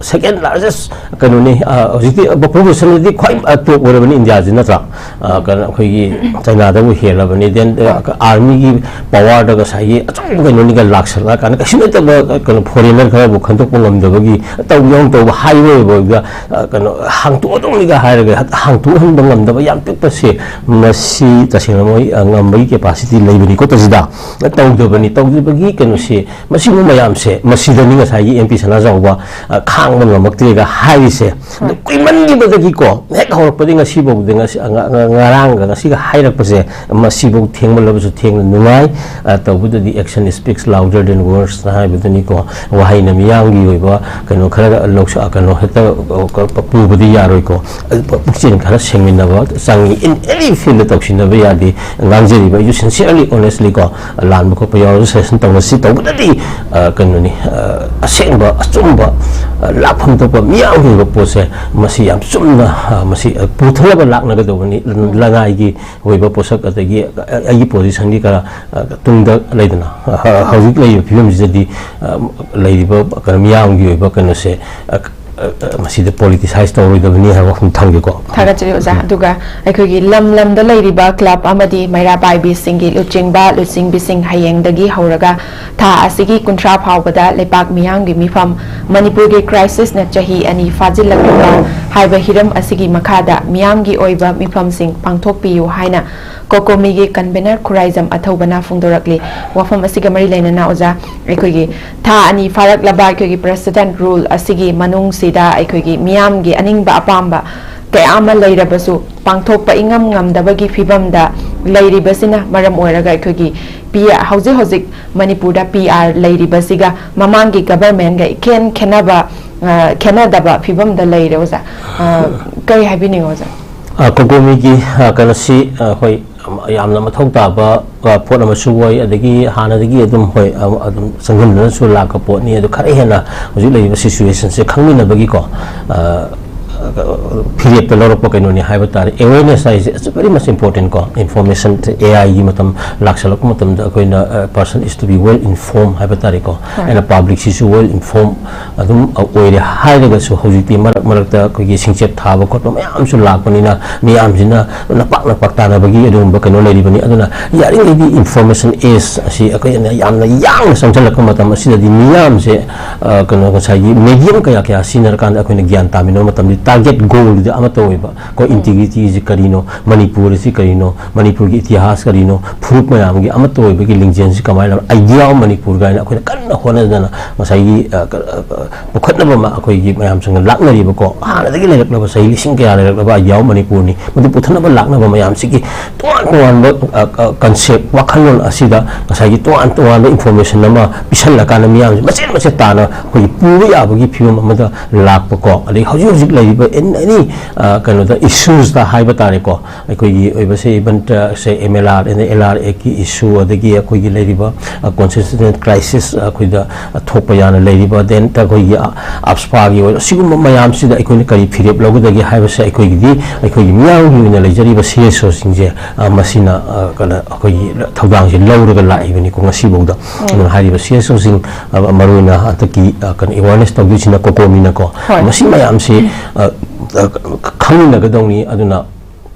second largest ꯀꯩꯅꯣꯅꯤ, ꯑ, ꯍꯧꯖꯤꯛꯇꯤ populationꯗꯗꯤ ꯈ꯭ꯋꯥꯏ, ꯑ, top ꯑꯣꯏꯔꯕꯅꯤ ꯏꯟꯗꯤꯌꯥꯁꯤ ꯅꯠꯇ꯭ꯔꯥ? ꯑ, ꯀꯩꯅꯣ ꯑꯩꯈꯣꯏꯒꯤ ꯆꯩꯅꯥꯗꯕꯨ ꯍꯦꯜꯂꯕꯅꯤ꯫ Then, ꯑ, armyꯒꯤ powerꯗ ꯉꯁꯥꯏꯒꯤ ꯑꯆꯧꯕ ꯀꯩꯅꯣꯅꯤꯒ ꯂꯥꯛꯁꯜꯂꯛꯑꯀꯥꯟꯗ ꯀꯩꯁꯨ ꯅꯠꯇꯕ, ꯑ, ꯀꯩꯅꯣ foreigner ꯈꯔꯕꯨ ꯈꯟꯗꯣꯛꯄ ꯉꯝꯗꯕꯒꯤ ꯇꯧꯕ ꯌꯥꯎꯅ ꯇꯧꯕ ꯍꯥꯏꯔꯣꯏꯕ, ꯑ, ꯀꯩꯅꯣ ꯍꯥꯡꯇꯣꯛꯑꯗꯧꯅꯤꯒ ꯍꯥꯏꯔꯒ ꯍꯦꯛꯇ ꯍꯥꯡꯇꯣꯛꯍꯟꯕ ꯉꯝꯗꯕ ꯌꯥꯝ ꯄꯤꯛꯄꯁꯦ, ꯃꯁꯤ ꯇꯁꯦꯡꯅ ꯃꯣꯏ, ꯑ, ꯉꯝꯕꯒꯤ capacity ꯂꯩꯕꯅꯤꯀꯣ ꯇꯁꯤꯗ ꯇꯧꯗꯕꯅꯤ꯫ ꯇꯧꯗꯕꯒꯤ ꯀꯩꯅꯣꯁꯤ ꯃꯁꯤꯒꯨꯝꯕ ꯃꯌꯥꯝꯁꯦ, ꯃꯁꯤꯗꯅꯤ ꯉꯁꯥꯏꯒꯤ MP ꯁꯅꯥꯖꯥꯎꯕ, ꯑ, ꯈꯥꯡꯕ ꯉꯝꯃꯛꯇ꯭ꯔꯦꯒ ꯍꯥꯏꯔꯤꯁꯦ꯫ ꯑꯗꯨ ꯀꯨꯏꯃꯟꯈꯤꯕꯗꯒꯤꯀꯣ, ꯍꯦꯛ ꯍꯧꯔꯛꯄꯗꯒꯤ ꯉꯁꯤꯐꯥꯎꯗ, ꯉꯁꯤ, ꯉ-, ꯉ-, ꯉꯔꯥꯡꯒ ꯉꯁꯤꯒ ꯍꯥꯏꯔꯛꯄꯁꯦ, ꯃꯁꯤꯐꯥꯎ ꯊꯦꯡꯃꯜꯂꯕꯁꯨ ꯊꯦꯡꯅ ꯅꯨꯡꯉꯥꯏ꯫ ꯑ, ꯇꯧꯕꯗꯗꯤ action speaks louder than words ꯍꯥꯏꯕꯗꯨꯅꯤꯀꯣ꯫ ꯋꯥꯍꯩꯅ ꯃꯤꯌꯥꯝꯒꯤ ꯑꯣꯏꯕ ꯀꯩꯅꯣ ꯈꯔ ꯂꯧꯁ-, ꯀꯩꯅꯣ ꯍꯦꯛꯇ, ꯑ, ꯄꯨꯕꯗꯤ ꯌꯥꯔꯣꯏꯀꯣ꯫ ꯑ, ꯄꯨꯛꯆꯦꯜ ꯈꯔ ꯁꯦꯡꯃꯤꯟꯅꯕ ꯆꯪꯉꯤ꯫ In any field ꯇꯧꯁꯤꯟꯅꯕ ꯌꯥꯗꯦ꯫ ꯉꯥꯡꯖꯔꯤꯕ ꯑꯩꯁꯨ sincerely, honestly ꯀꯣ, ꯂꯥꯟꯕ ꯈꯣꯠꯄ ꯌꯥꯎꯔꯁꯨ suggestion ꯇꯧꯅꯁꯤ꯫ ꯇꯧꯕꯗꯗꯤ, ꯑ, ꯀꯩꯅꯣꯅꯤ, ꯑ, ꯑꯁꯦꯡꯕ, ꯑꯆꯨꯝꯕ, ꯑ, ꯂꯥꯛꯐꯝ ꯊꯣꯛꯄ ꯃꯤꯌꯥꯝꯒꯤ ꯑꯣꯏꯕ ꯄꯣꯠꯁꯦ, ꯃꯁꯤ ꯌꯥꯝ ꯆꯨꯝꯅ, ꯑ, ꯃꯁꯤ, ꯑ, ꯄꯨꯊꯅꯕ ꯂꯥꯛꯅꯒꯗꯧꯕꯅꯤ꯫ ꯎꯝ꯫ ꯂꯅꯥꯏꯒꯤ ꯑꯣꯏꯕ ꯄꯣꯠꯁꯛ, ꯑꯗꯒꯤ, ꯑ, ꯑꯩꯒꯤ positionꯒꯤ ꯈꯔ, ꯑ, ꯇꯨꯡꯗ ꯂꯩꯗꯅ, ꯑ, ꯍꯧꯖꯤꯛ ꯂꯩꯔꯤꯕ ꯐꯤꯕꯝꯁꯤꯗꯗꯤ, ꯑ, ꯂꯩꯔꯤꯕ ꯀꯩꯅꯣ ꯃꯤꯌꯥꯝꯒꯤ ꯑꯣꯏꯕ ꯀꯩꯅꯣꯁꯦ, ꯑ, ꯑ, ꯑ, ꯃꯁꯤꯗ politicize ꯇꯧꯔꯣꯏꯗꯕꯅꯤ ꯍꯥꯏꯕ ꯋꯥꯐꯝ ꯊꯝꯒꯦꯀꯣ꯫ ꯊꯥꯒꯠꯆꯔꯤ ꯑꯣꯖꯥ꯫ ꯎꯝ꯫ ꯑꯗꯨꯒ ꯑꯩꯈꯣꯏꯒꯤ ꯂꯝ ꯂꯝꯗ ꯂꯩꯔꯤꯕ club ꯑꯃꯗꯤ ꯃꯩꯔꯥ ꯄꯥꯏꯕꯤꯁꯤꯡꯒꯤ ꯂꯨꯆꯤꯡꯕ ꯂꯨꯆꯤꯡꯕꯤꯁꯤꯡ ꯍꯌꯦꯡꯗꯒꯤ ꯍꯧꯔꯒ ꯊꯥ ꯑꯁꯤꯒꯤ ꯀꯨꯟꯊ꯭ꯔꯥ ꯐꯥꯎꯕꯗ ꯂꯩꯄꯥꯛ ꯃꯤꯌꯥꯝꯒꯤ ꯃꯤꯐꯝ ꯃꯅꯤꯄꯨꯔꯒꯤ crisisꯅ ꯆꯍꯤ ꯑꯅꯤ ꯐꯥꯖꯤꯜꯂꯛꯂꯤꯕ ꯍꯥꯏꯕ ꯍꯤꯔꯝ ꯑꯁꯤꯒꯤ ꯃꯈꯥꯗ ꯃꯤꯌꯥꯝꯒꯤ ꯑꯣꯏꯕ ꯃꯤꯐꯝꯁꯤꯡ ꯄꯥꯡꯊꯣꯛꯄꯤꯌꯨ ꯍꯥꯏꯅ ꯀꯣꯀꯣꯃꯤꯒꯤ ꯀꯟꯚꯦꯅꯔ ꯈꯨꯔꯥꯏꯖꯝ ꯑꯊꯧꯕꯅ ꯐꯣꯡꯗꯣꯔꯛꯂꯤ꯫ ꯋꯥꯐꯝ ꯑꯁꯤꯒ ꯃꯔꯤ ꯂꯩꯅꯅ ꯑꯣꯖꯥ, ꯑꯩꯈꯣꯏꯒꯤ ꯊꯥ ꯑꯅꯤ ꯐꯥꯔꯛꯂꯕ ꯑꯩꯈꯣꯏꯒꯤ ꯄ꯭ꯔꯦꯁꯤꯗꯦꯟꯠ ꯔꯨꯜ ꯑꯁꯤꯒꯤ ꯃꯅꯨꯡꯁꯤꯗ ꯑꯩꯈꯣꯏꯒꯤ ꯃꯤꯌꯥꯝꯒꯤ ꯑꯅꯤꯡꯕ ꯑꯄꯥꯝꯕ ꯀꯌꯥ ꯑꯃ ꯂꯩꯔꯕꯁꯨ ꯄꯥꯡꯊꯣꯛꯄ ꯏꯉꯝ ꯉꯝꯗꯕꯒꯤ ꯐꯤꯕꯝꯗ ꯂꯩꯔꯤꯕꯁꯤꯅ ꯃꯔꯝ ꯑꯣꯏꯔꯒ ꯑꯩꯈꯣꯏꯒꯤ ꯄꯤ-, ꯍꯧꯖꯤꯛ ꯍꯧꯖꯤꯛ ꯃꯅꯤꯄꯨꯔꯗ ꯄꯤ ꯑꯥꯔ ꯂꯩꯔꯤꯕꯁꯤꯒ ꯃꯃꯥꯡꯒꯤ ꯒꯚꯔꯟꯃꯦꯟꯠꯒ ꯏꯈꯦꯟ ꯈꯦꯟꯅꯕ, ꯑ, ꯈꯦꯟꯅꯗꯕ ꯐꯤꯕꯝꯗ ꯂꯩꯔꯦ ꯑꯣꯖꯥ꯫ ꯑ, ꯀꯔꯤ ꯍꯥꯏꯕꯤꯅꯤꯡꯉꯤ ꯑꯣꯖꯥ? ꯑ, ꯀꯣꯀꯣꯃꯤꯒꯤ, ꯑ, ꯀꯩꯅꯣꯁꯤ, ꯑ, ꯍꯣꯏ, ꯌꯥꯝ-, ꯌꯥꯝꯅ ꯃꯊꯧ ꯇꯥꯕ, ꯑ, ꯄꯣꯠ ꯑꯃꯁꯨ ꯑꯣꯏ꯫ ꯑꯗꯒꯤ ꯍꯥꯟꯅꯗꯒꯤ ꯑꯗꯨꯝ, ꯍꯣꯏ, ꯑ, ꯑꯗꯨꯝ ꯆꯪꯁꯤꯟꯗꯨꯅꯁꯨ ꯂꯥꯛꯄ ꯄꯣꯠꯅꯤ꯫ ꯑꯗꯨ ꯈꯔ ꯍꯦꯟꯅ ꯍꯧꯖꯤꯛ ꯂꯩꯔꯤꯕ ꯁꯤꯆꯨꯋꯦꯁꯟꯁꯦ ꯈꯪꯃꯤꯟꯅꯕꯒꯤꯀꯣ, ꯑ, ꯐꯤꯔꯦꯞꯇ ꯂꯧꯔꯛꯄ ꯀꯩꯅꯣꯅꯤ ꯍꯥꯏꯕ ꯇꯥꯔꯦ꯫ ꯑꯦꯋꯦꯔꯅꯦꯁ ꯍꯥꯏꯁꯦ it's very much important ꯀꯣ꯫ ꯏꯟꯐꯣꯔꯃꯦꯁꯟ, ꯑꯦ ꯑꯥꯏꯒꯤ ꯃꯇꯝ ꯂꯥꯛꯁꯜꯂꯛꯄ ꯃꯇꯝꯗ ꯑꯩꯈꯣꯏꯅ, ꯑ, person is to be well informed ꯍꯥꯏꯕ ꯇꯥꯔꯦꯀꯣ꯫ ꯍꯣꯏ꯫ ꯑꯩꯅ ꯄꯥꯕ꯭ꯂꯤꯛꯁꯤꯁꯨ ꯋꯦꯜ ꯏꯟꯐꯣꯔꯝ ꯑꯗꯨꯝ ꯑꯣꯏꯔꯦ ꯍꯥꯏꯔꯒꯁꯨ, ꯍꯧꯖꯤꯛꯇꯤ ꯃꯔꯛ ꯃꯔꯛꯇ ꯑꯩꯈꯣꯏꯒꯤ ꯁꯤꯡꯆꯦꯞ ꯊꯥꯕ ꯈꯣꯠꯄ ꯃꯌꯥꯝꯁꯨ ꯂꯥꯛꯄꯅꯤꯅ, ꯃꯤꯌꯥꯝꯁꯤꯅ ꯅꯄꯥꯛ ꯅꯄꯥꯛ ꯇꯥꯅꯕꯒꯤ ꯑꯗꯨꯒꯨꯝꯕ ꯀꯩꯅꯣ ꯂꯩꯔꯤꯕꯅꯤ꯫ ꯑꯗꯨꯅ ꯌꯥꯔꯤꯉꯩꯗꯤ ꯏꯟꯐꯣꯔꯃꯦꯁꯟ ꯑꯦꯖ ꯑꯁꯤ ꯑꯩꯈꯣꯏꯅ ꯌꯥꯝꯅ ꯌꯥꯡꯅ ꯆꯪꯁꯤꯜꯂꯛꯄ ꯃꯇꯝ ꯑꯁꯤꯗꯗꯤ ꯃꯤꯌꯥꯝꯁꯦ, ꯑ, ꯀꯩꯅꯣ, ꯉꯁꯥꯏꯒꯤ ꯃꯦꯗꯤꯌꯝ ꯀꯌꯥ ꯀꯌꯥ ꯁꯤꯖꯤꯟꯅꯔꯀꯥꯟꯗ ꯑꯩꯈꯣꯏꯅ ꯒ꯭ꯌꯥꯟ ꯇꯥꯃꯤꯟꯅꯕ ꯃꯇꯝꯗ ꯇꯥꯔꯒꯦꯠ ꯒꯣꯜꯗꯨꯗꯤ ꯑꯃꯠꯇ ꯑꯣꯏꯕ꯫ ꯑꯩꯈꯣꯏ ꯎꯝ꯫ ꯏꯟꯇꯤꯒ꯭ꯔꯤꯇꯤꯁꯤ ꯀꯔꯤꯅꯣ, ꯃꯅꯤꯄꯨꯔ ꯑꯁꯤ ꯀꯔꯤꯅꯣ, ꯃꯅꯤꯄꯨꯔꯒꯤ ꯏꯇꯤꯍꯥꯁ ꯀꯔꯤꯅꯣ, ꯐꯨꯔꯨꯞ ꯃꯌꯥꯝꯒꯤ ꯑꯃꯠꯇ ꯑꯣꯏꯕꯒꯤ ꯂꯤꯡꯖꯦꯜꯁꯤ ꯀꯃꯥꯏꯅ, Idea of Manipur ꯀꯥꯏꯅ ꯑꯩꯈꯣꯏꯅ ꯀꯟꯅ ꯍꯣꯠꯅꯗꯅ ꯉꯁꯥꯏꯒꯤ, ꯑ, ꯀ-, ꯑ, ꯀ-, ꯄꯨꯈꯠꯅꯕ ꯑꯃ ꯑꯩꯈꯣꯏꯒꯤ ꯃꯌꯥꯝꯁꯤꯡꯅ ꯂꯥꯛꯅꯔꯤꯕꯀꯣ, ꯍꯥꯟꯅꯗꯒꯤ ꯂꯩꯔꯛꯂꯕ ꯆꯍꯤ ꯂꯤꯁꯤꯡ ꯀꯌꯥ ꯂꯩꯔꯛꯂꯕ Idea of Manipurꯅꯤ꯫ ꯃꯗꯨ ꯄꯨꯊꯠꯅꯕ ꯂꯥꯛꯅꯕ ꯃꯌꯥꯝꯁꯤꯒꯤ ꯇꯣꯉꯥꯟ ꯇꯣꯉꯥꯟꯕ, ꯑ, ꯑ, ꯀꯟꯁꯦꯞ, ꯋꯥꯈꯜꯂꯣꯟ ꯑꯁꯤꯗ ꯉꯁꯥꯏꯒꯤ ꯇꯣꯉꯥꯟ ꯇꯣꯉꯥꯟꯕ ꯏꯟꯐꯣꯔꯃꯦꯁꯟ ꯑꯃ ꯄꯤꯁꯜꯂꯀꯥꯟꯗ ꯃꯤꯌꯥꯝꯁꯦ ꯃꯆꯦꯠ ꯃꯆꯦꯠ ꯇꯥꯅ ꯑꯩꯈꯣꯏꯒꯤ ꯄꯨꯕ ꯌꯥꯕꯒꯤ ꯐꯤꯕꯝ ꯑꯃꯗ ꯂꯥꯛꯄꯀꯣ꯫ ꯑꯗꯩ ꯍꯧꯖꯤꯛ ꯍꯧꯖꯤꯛ ꯂꯩꯔꯤꯕ ꯑꯦꯅꯤ, ꯑ, ꯀꯩꯅꯣꯗ ꯏꯁꯨꯁꯇ ꯍꯥꯏꯕ ꯇꯥꯔꯦꯀꯣ, ꯑꯩꯈꯣꯏꯒꯤ ꯑꯣꯏꯕꯁꯦ, even, ꯑ, say, M L R, L R Actꯀꯤ issue, ꯑꯗꯒꯤ ꯑꯩꯈꯣꯏꯒꯤ ꯂꯩꯔꯤꯕ, ꯑ, constitutional crisis, ꯑ, ꯑꯩꯈꯣꯏꯗ, ꯑ, ꯊꯣꯛꯄ ꯌꯥꯅ ꯂꯩꯔꯤꯕ, then ꯑꯩꯈꯣꯏꯒꯤ, ꯑ, AFSPAꯒꯤ ꯑꯣꯏꯕ, ꯁꯤꯒꯨꯝꯕ ꯃꯌꯥꯝꯁꯤꯗ ꯑꯩꯈꯣꯏꯅ ꯀꯔꯤ ꯐꯤꯔꯦꯞ ꯂꯧꯒꯗꯒꯦ ꯍꯥꯏꯕꯁꯦ ꯑꯩꯈꯣꯏꯒꯤꯗꯤ, ꯑꯩꯈꯣꯏꯒꯤ ꯃꯤꯌꯥꯝꯒꯤ ꯑꯣꯏꯅ ꯂꯩꯖꯔꯤꯕ C S Oꯁꯤꯡꯁꯦ, ꯑ, ꯃꯁꯤꯅ, ꯑ, ꯀꯩꯅꯣ, ꯑꯩꯈꯣꯏꯒꯤ ꯊꯧꯗꯥꯡꯁꯦ ꯂꯧꯔꯒ ꯂꯥꯛꯏꯕꯅꯤꯀꯣ ꯉꯁꯤꯐꯥꯎꯗ꯫ ꯎꯝ꯫ ꯑꯗꯨꯅ ꯍꯥꯏꯔꯤꯕ C S Oꯁꯤꯡ, ꯑ, ꯃꯔꯨꯑꯣꯏꯅ ꯍꯟꯗꯛꯀꯤ, ꯑ, ꯀꯩꯅꯣ, awareness ꯇꯧꯗꯣꯏꯁꯤꯅ ꯀꯣꯀꯣꯃꯤꯅꯀꯣ꯫ ꯍꯣꯏ꯫ ꯃꯁꯤ ꯃꯌꯥꯝꯁꯤ, ꯑ, ꯑ, ꯈꯪꯃꯤꯟꯅꯒꯗꯧꯅꯤ꯫ ꯑꯗꯨꯅ